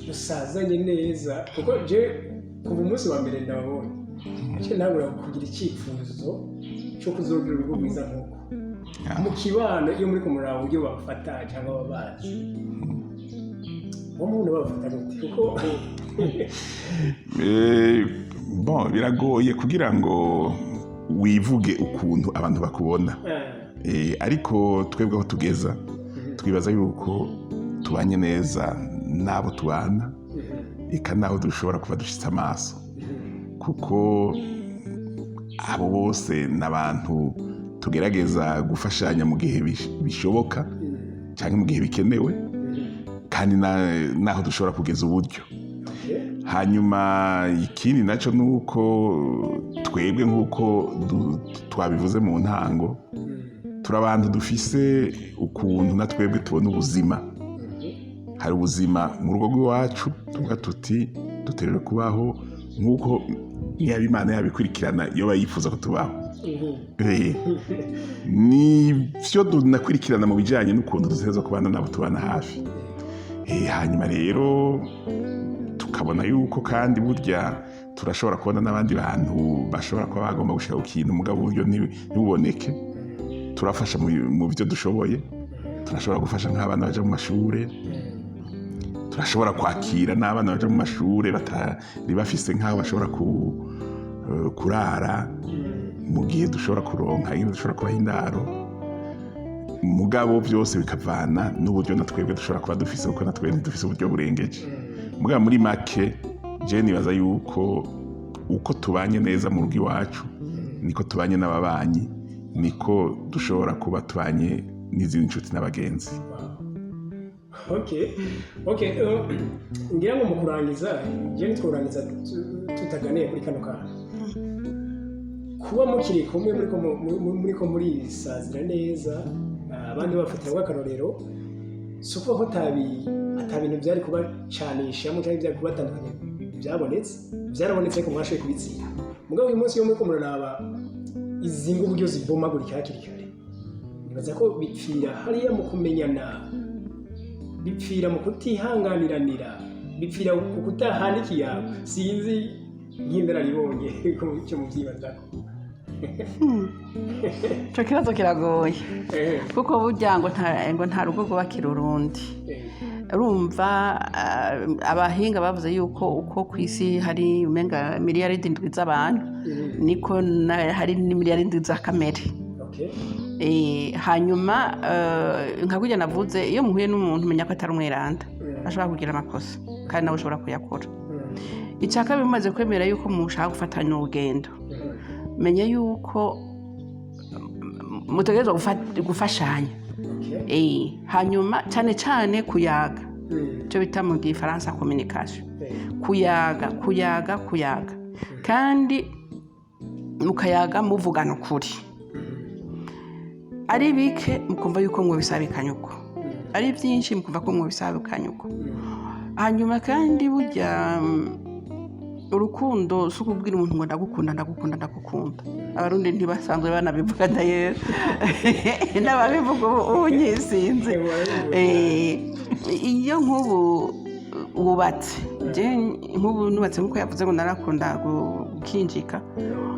Speaker 2: musazanye neza, kuko je kuva umunsi wa mbere ndababonye, je ntabura kugira icyifuzo cyo kuzogira urugo rwiza nk'uko. Mu kibano, iyo muri kumuraba uburyo babafata cyangwa babazi, uwo muntu babafata gute? Kuko
Speaker 3: Bon, biragoye kugira ngo wivuge ukuntu abantu bakubona. Ariko twebwe aho tugeza, twibaza yuko tubanye neza n'abo tubana, eka n'aho dushobora kuba dushitse amaso, kuko abo bose ni abantu tugerageza gufashanya mu gihe bishoboka cyangwa mu gihe bikenewe, kandi n'aho dushobora kugeza uburyo. Hanyuma ikindi nacyo ni uko twebwe, nk'uko twabivuze mu ntango, turi abantu dufise ukuntu na twebwe tubona ubuzima. Hari ubuzima mu rugo rw'iwacu tuvuga tuti duterewe kubaho nk'uko niba Imana yabikurikirana iyo bayifuza ko tubaho. Nivyo dunakurikirana mu bijanye n'ukuntu dutegerezwa kubana nabo tubana hafi. Hanyuma rero tukabona yuko kandi burya turashobora kubona n'abandi bantu bashobora kuba bagomba gushika ku kintu, mugabo uburyo ntibuboneke. Turafasha mu byo dushoboye. Turashobora gufasha nk'abana baja mu mashure, turashobora kwakira n'abana baja mu mashure batari bafise nk'aho bashobora kurara, mu gihe dushobora kuronka ingene dushobora kubaha indaro. Mugabo byose bikavana n'uburyo na twebwe dushobora kuba dufise, kuko na twebwe ntidufise uburyo burengeje. Mugabo muri make, je nibaza yuko uko tubanye neza mu rugo iwacu, niko tubanye n'ababanyi, niko dushobora kuba tubanye n'izindi nshuti n'abagenzi.
Speaker 2: Okay, ngira ngo mu kurangiza, ngiye ntitworangiza tutaganiye kuri kano kantu. Kuba mukiri kumwe, muriko murisazira neza, abandi bafatira akarorero, si ukuvuga ko ata bintu byari kubacanishamo cyangwa byari kubatandukanya byabonetse, byarabonetse, ariko mwashoboye kubitsinda. Mugabo uyu munsi iyo muriko muraraba izi ngo uburyo zibomagurika hakiri kare, nibaza ko bipfira hariya mu kumenyana, bipfira mu kutihanganiranira, bipfira ku kutahana ikiyago. Sinzi nk'inararibonye ko icyo mubyibazako.
Speaker 1: Ico kibazo kiragoye, kuko burya ngo nta rugo rwubakira urundi. Urumva, abahinga bavuze yuko uko ku isi hari umenga miliyaridi 7 z'abantu, niko hari n'imiliyaridi za kamere. Hanyuma nka kurya navuze, iyo muhuye n'umuntu umenya ko atari umweranda, ashobora kugira amakosa kandi nawe ushobora kuyakora. Icya kabiri, mumaze kwemera yuko mushaka gufatanya urugendo, menya yuko mutegerezwa gufashanya. Hanyuma cyane cyane kuyaga, icyo bita mu gifaransa communication. Kuyaga, kuyaga, kuyaga, kandi mukayaga muvugana ukuri. Ari bike mukumva yuko mwobisabikanya uko, ari byinshi mukumva ko mwobisabikanya uko. Hanyuma kandi burya urukundo si ukubwira umuntu ngo ndagukunda, ndagukunda, ndagukunda. Abarundi ntibasanzwe banabivuga ndayera, n'ababivuga ubu nyisinze. Iyo nk'ubu wubatse, je nk'ubu nubatse, nk'uko yavuze ngo narakunda gukinjika,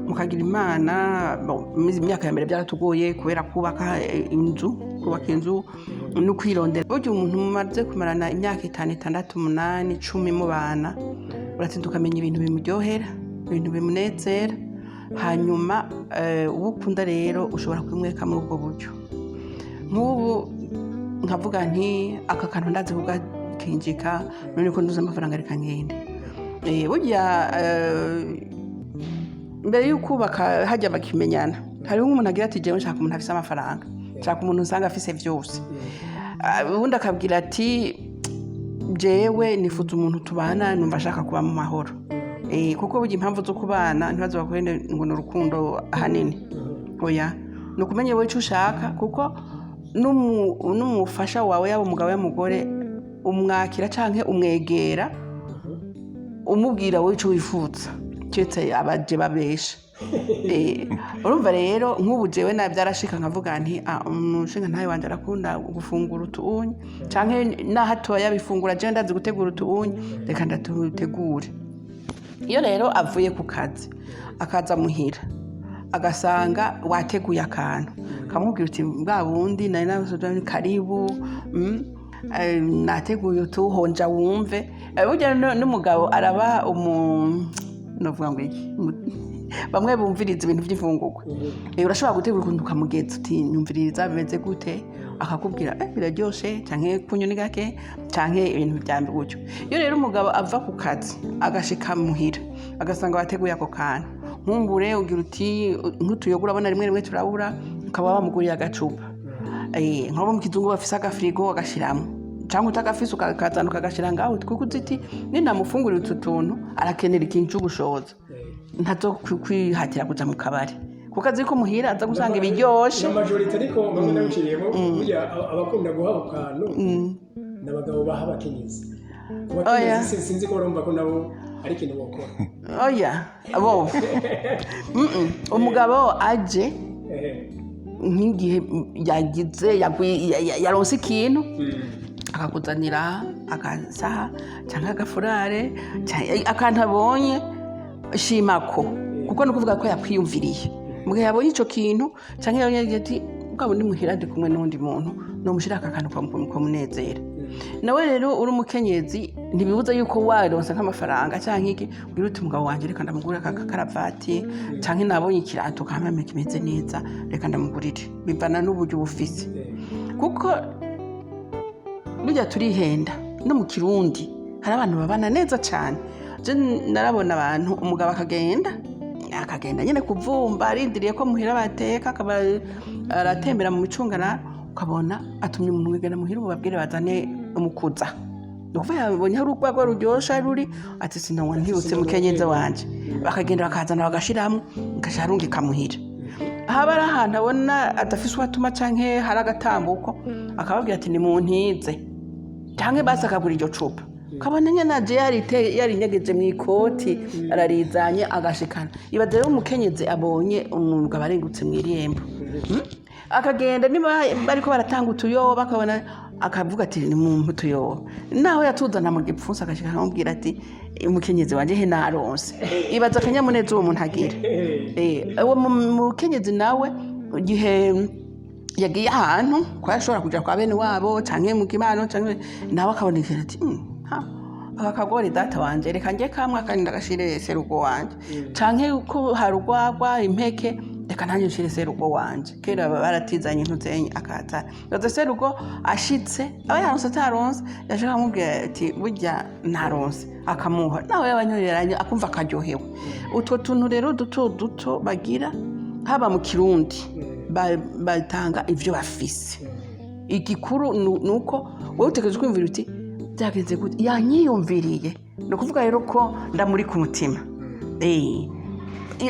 Speaker 1: mukagira Imana. Bon, mu myaka ya mbere byaratugoye kubera kubaka inzu, kubaka inzu no kwirondera. Burya umuntu mumaze kumarana imyaka 5, 6, 8, 10 mubana, uratinda ukamenya ibintu bimuryohera, ibintu bimunezera. Hanyuma uwo ukunda rero ushobora kubimwereka muri ubwo buryo. Nk'ubu nkavuga nti aka kantu ndazi kugakinjika, none ko nduze amafaranga, reka ngende. Burya mbere y'ukubaka hajya bakimenyana, hariho nk'umuntu agira ati jewe nshaka umuntu afise amafaranga, nshaka umuntu usanga afise vyose. Ubundi akabwira ati jewe nifuza umuntu tubana numva ashaka kuba mu mahoro. Kuko burya impamvu zo kubana ntibazo bakubene ngo ni urukundo ahanini, oya, ni ukumenya wowe icyo ushaka, kuko n'umufasha wawe, yaba umugabo yaba umugore, umwakira canke umwegera umubwira wowe icyo wifuza, keretse abaje babesha. Urumva rero, nk'ubu jewe na byarashika nkavuga nti ah, umushinga ntawe wanje arakunda gufungura utuunyi, canke naho atoya yabifungura, jewe ndazi gutegura utuunyi, reka ndatutegure. Iyo rero avuye ku kazi akaza muhira agasanga wateguye akantu, kamubwira uti bwa bundi nari nabuze, karibu, nateguye utu, honja wumve. Burya n'umugabo araba umu novuga ngo iki, bamwe bumviriza ibintu by'imfungurwa. Urashobora gutegura ukuntu ukamugeza uti nyumviriza bimeze gute, akakubwira biraryoshe, canke kunyu ni gake, canke ibintu byambi gutyo. Iyo rero umugabo ava ku kazi agashika muhira agasanga wateguye ako kantu, nkumbure ugira uti nk'utuyoga urabona rimwe rimwe turabura, ukaba wamuguriye agacupa. Nk'abo mu kizungu bafise agafirigo agashiramwo, cyangwa utagafise ukakazana ukagashira ngaho, kuko uzi uti ninamufungurira utu tuntu arakenera ikintu c'ubushobozi, ntazo kwihatira kuja mu kabari, kuko azi ko muhira aza gusanga ibiryoshe.
Speaker 2: Na majorité, ariko bamwe nabiciyemo, burya abakunda guha ako kantu. N'abagabo baha abakenyezi. Ku
Speaker 1: Oya.
Speaker 2: bakenyezi sinzi ko barumva ko nabo ari ikintu bokora.
Speaker 1: Oya, bo. Umugabo aje nk'igihe yagize yaronse ikintu, akakuzanira agasaha cyangwa agafurare canke akantu abonye, shimako, kuko ni ukuvuga ko yakwiyumviriye mu gihe yabonye ico kintu, canke yabonye ati bwabo ndi muhira, ndi kumwe n'undi muntu, nomushira aka kantu kamunezera. Nawe rero uri umukenyezi, ntibibuza yuko waronse nk'amafaranga canke iki, ugira uti: "Umugabo wanje reka ndamugurire aka karavati, canke nabonye ikirato kamame kimeze neza, reka ndamugurire." Bivana n'uburyo uba ufise, kuko burya turihenda. No mu Kirundi hari abantu babana neza cyane. Je narabona abantu, umugabo akagenda nyine kuvumba, arindiriye ko muhira bateka, akaba aratembera mu micungararo, ukabona atumye umuntu wigana muhira, ubu babwire bazane umukuza. Ni ukuvuga yabonye hari urwagwa ruryosha ruri, ati: "Sinanywa ntibutse mukenyezi wanje." Bakagenda bakazana, bagashiramwo, agaca arungika muhira. Haba ari ahantu abona adafise uwo atuma canke hari agatambuko, akababwira ati: "Nimuntize," canke basi akagura iryo cupa, ukabona nyene aje yarinyegeje mw'ikoti, ararizanye, agashikana. Ibaze rero umukenyezi abonye umugabo arengutse mw'irembo, Akagenda, niba bariko baratanga utuyoba, akabona, akavuga ati: "Nimumpe utuyoba." Naho yatuzana mu gipfunsi, agashika akamubwira ati: "Umukenyezi wanje, he naronse." Ibaza akanyamuneza uwo muntu agira. Uwo mukenyezi nawe, igihe yagiye ahantu ko yashobora kuja kwa bene wabo canke mu kibano, canke nawe akabona ikintu ati: Ha, aka kagori data wanje, reka njye kamwe, akandi ndagashire serugo wanje," canke ko hari urwagwa, impeke, "Reka nanjye nshire serugo wanje." Kera baba baratizanye intuzenye, akaza gaza serugo ashitse, aba yaronse ataronse, yashaka amubwira ati: "Burya naronse," akamuha, nawe yabanyoreranye akumva akaryohewe. Utwo tuntu rero duto duto bagira, haba mu Kirundi, batanga ivyo bafise. Igikuru ni uko wowe utekereza, kwiyumvira uti: "Byagenze gute? Yanyiyumviriye, ni ukuvuga rero ko ndamuri ku mutima."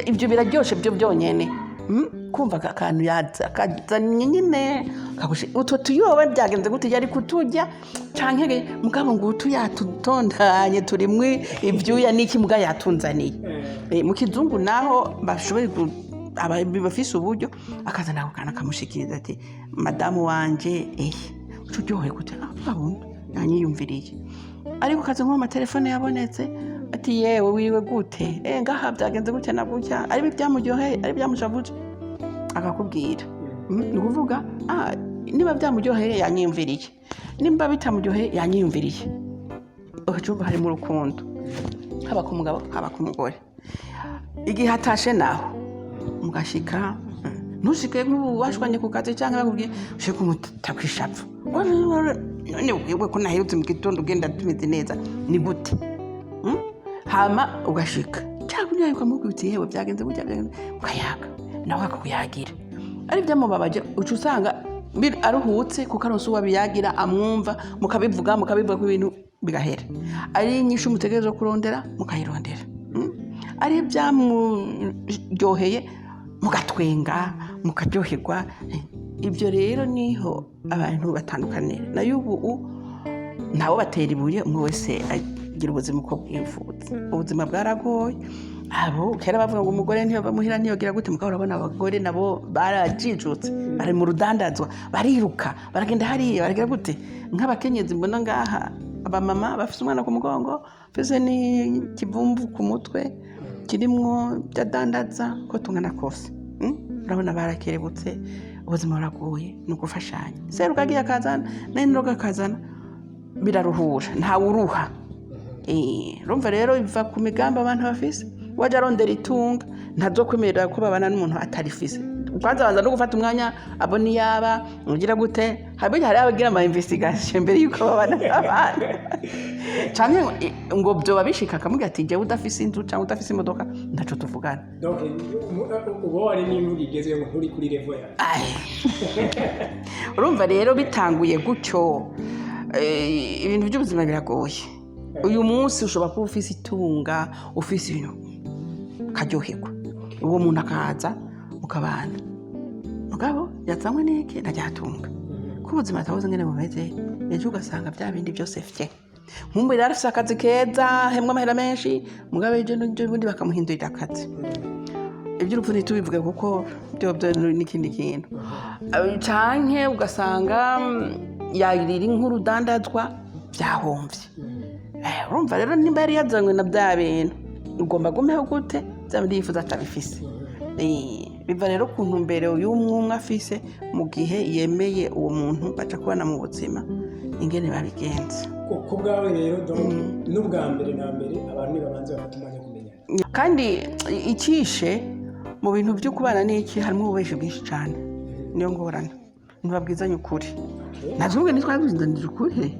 Speaker 1: Ibyo biraryoshe byo byonyene. Kumva aka kantu yaza akazanye nyine utwo tuyobe, byagenze gute, yari kuturya canke mugabo ngo utu yatutondanye turimwe ivyuya n'iki, muga yatunzaniye. Mu kizungu naho bashoboye bafise uburyo, akazana ako kantu, akamushikiriza ati: "Madamu wanje." Uca uryohe gute? "Ah, babona yanyiyumviriye." Ariko kaza nko mu matelefone yabonetse, ati: "Yewe, wiriwe gute? Ngaha byagenze gutya na gutya." Ari ibyamuryoheye, ari ibyamushavuje, akakubwira. Ni ukuvuga niba byamuryoheye yanyiyumviriye, nimba bitamuryoheye yanyiyumviriye. Ugaca harimo urukundo, haba ku mugabo, haba ku mugore. Igihe atashe naho mugashika, ntushike nk'ubu washwanye ku kazi cyangwa bakubwiye, ushike umuta kwishavu: "None wewe ko naherutse mu gitondo ugenda tumeze neza, ni gute?" Hama ugashika cyangwa unyaye, ukamubwira uti: "Yewe, byagenze gutya, byagenze," ukayaga nawe akakuyagira. Ari byamubabaje, uca usanga aruhutse kuko aronse uwo abiyagira amwumva, mukabivuga, mukabivuga ko ibintu bigahera. Ari inyishu mutegerezwa kurondera, mukayirondera. Ari ibyamuryoheye, mugatwenga, mukaryoherwa. Ibyo rero niho abantu batandukanira. Nayo ubu ntawe batera ibuye, umwe wese agira ubuzima uko bwifuza. Ubuzima bwaragoye. Abo kera bavuga ngo umugore ntiyova muhira, ntiyogira gute, mugabo urabona abagore nabo barajijutse, bari mu rudandazwa, bariruka, baragenda hariya, baragira gute. Nk'abakenyezi mbona ngaha, abamama bafise umwana ku mugongo, bafise n'ikivumvu ku mutwe kirimwo ibyo adandaza, ko tungana kose. Urabona barakerebutse. Ubuzima buragoye, ni ugufashanya. Seruka agiye akazana, n'indoga akazana, biraruhura, ntawuruha. Urumva rero biva ku migambi abantu bafise. Wajya arondera itunga, ntazokwemerera ko babana n'umuntu atarifise. Kwanza abanza no gufata umwanya abona iyaba ugira gute. Hari abagira ama investigation mbere yuko babana n'abandi, canke ngo byoba bishika akamubwira ati: "Jewe udafise inzu cyangwa udafise imodoka, ntaco tuvugana."
Speaker 2: Donc uba wari n'imvugo igezweho ngo nturi kuri level yawe.
Speaker 1: Ai. Urumva rero bitanguye gutyo, ibintu by'ubuzima biragoye. Uyu munsi ushobora kuba ufise itunga, ufise ibintu, ukaryoherwa, uwo muntu akaza mukabana, mugabo yazanywe n'iki? Ntaryatunga. Kumbure Ubuzima atabuze ngene bumeze, ejo ugasanga bya bindi byose fye. Nkumbu yari afise akazi keza, hemwe amahera menshi, mugabo ejo n'ubundi bakamuhindurira akazi. Iby'urupfu ntitubivuge kuko byo byo n'ikindi kintu. Canke ugasanga yarira inkuru dandazwa byahomvye. Urumva rero, nimba yari yazanywe na bya bintu, ugomba gumeho gute bya bindi yifuza atabifise? Biva rero ku ntumbero y'umwe umwe afise mu gihe yemeye uwo muntu baca kubana mu buzima, ingene babigenza.
Speaker 2: Ku bwawe rero, donc, n'ubwa mbere na mbere abantu nibabanze bafata umwanya wo kumenyana.
Speaker 1: Kandi icishe mu bintu byo kubana n'iki, harimo ububeshi bwinshi cyane, niyo ngorane, ntibabwizanye ukuri. Natwe ubwe ntitwabwizanije ukuri.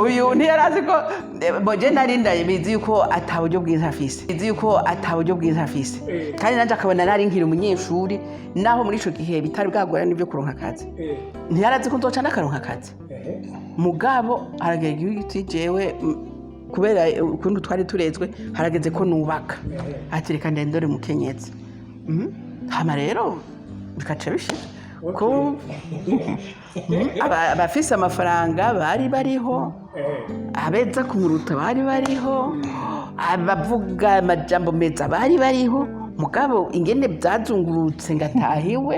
Speaker 1: Uyu ntiyari azi ko boje nari ndabizi yuko ata buryo bwiza afise, bizi yuko ata buryo bwiza afise. Kandi nanjye akabona nari nkiri umunyeshuri, naho muri ico gihe bitari bwagorana n'ibyo kuronka akazi. Ntiyari azi ko nzoca ndakaronka akazi. Mugabo haragera igihe uti jewe kubera ukuntu twari turezwe, harageze ko nubaka. Ati reka ndendore mukenyezi. Hama rero bikaca bishira ko abafise amafaranga bari bariho, abeza kumuruta bari bariho, abavuga amajambo meza bari bariho. Mugabo ingene byazungurutse ngatahiwe,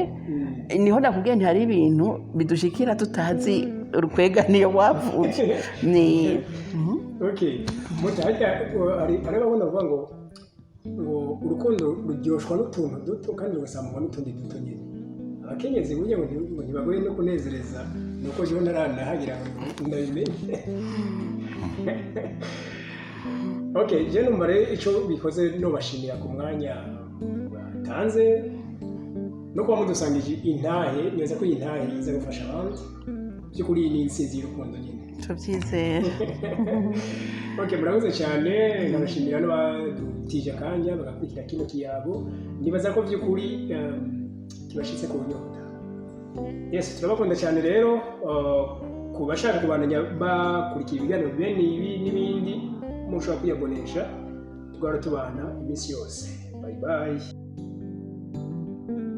Speaker 1: niho nakubwiye nti hari ibintu bidushikira tutazi urukwega niyo wavuye ni.
Speaker 2: Okay, mutajya hari ababona bavuga ngo urukundo ruryoshwa n'utuntu duto kandi rugasamurwa n'utundi duto nyine. Abakenyezi burya ngo ntibagoye no kunezereza, ni uko jewe ntaranahagira ngo ndabimenye. Okay, je numva rero ico bikoze nobashimira ku mwanya batanze no kuba mudusangije intahe. Neza ko iyi ntahe iza gufasha abandi. By'ukuri iyi ni intsinzi y'urukundo nyine.
Speaker 1: Tubyizere.
Speaker 2: Okay, murakoze cyane. Ndabashimira n'abadutije akanya bagakurikira kino kiyago. Nibaza ko by'ukuri kibashitse ku nyota. Yes, turabakunda cyane rero. Ku bashaka kubandanya bakurikira ibiganiro bene ibi n'ibindi, mushobora kwiyabonesha, tugahora tubana iminsi yose. Bye bye.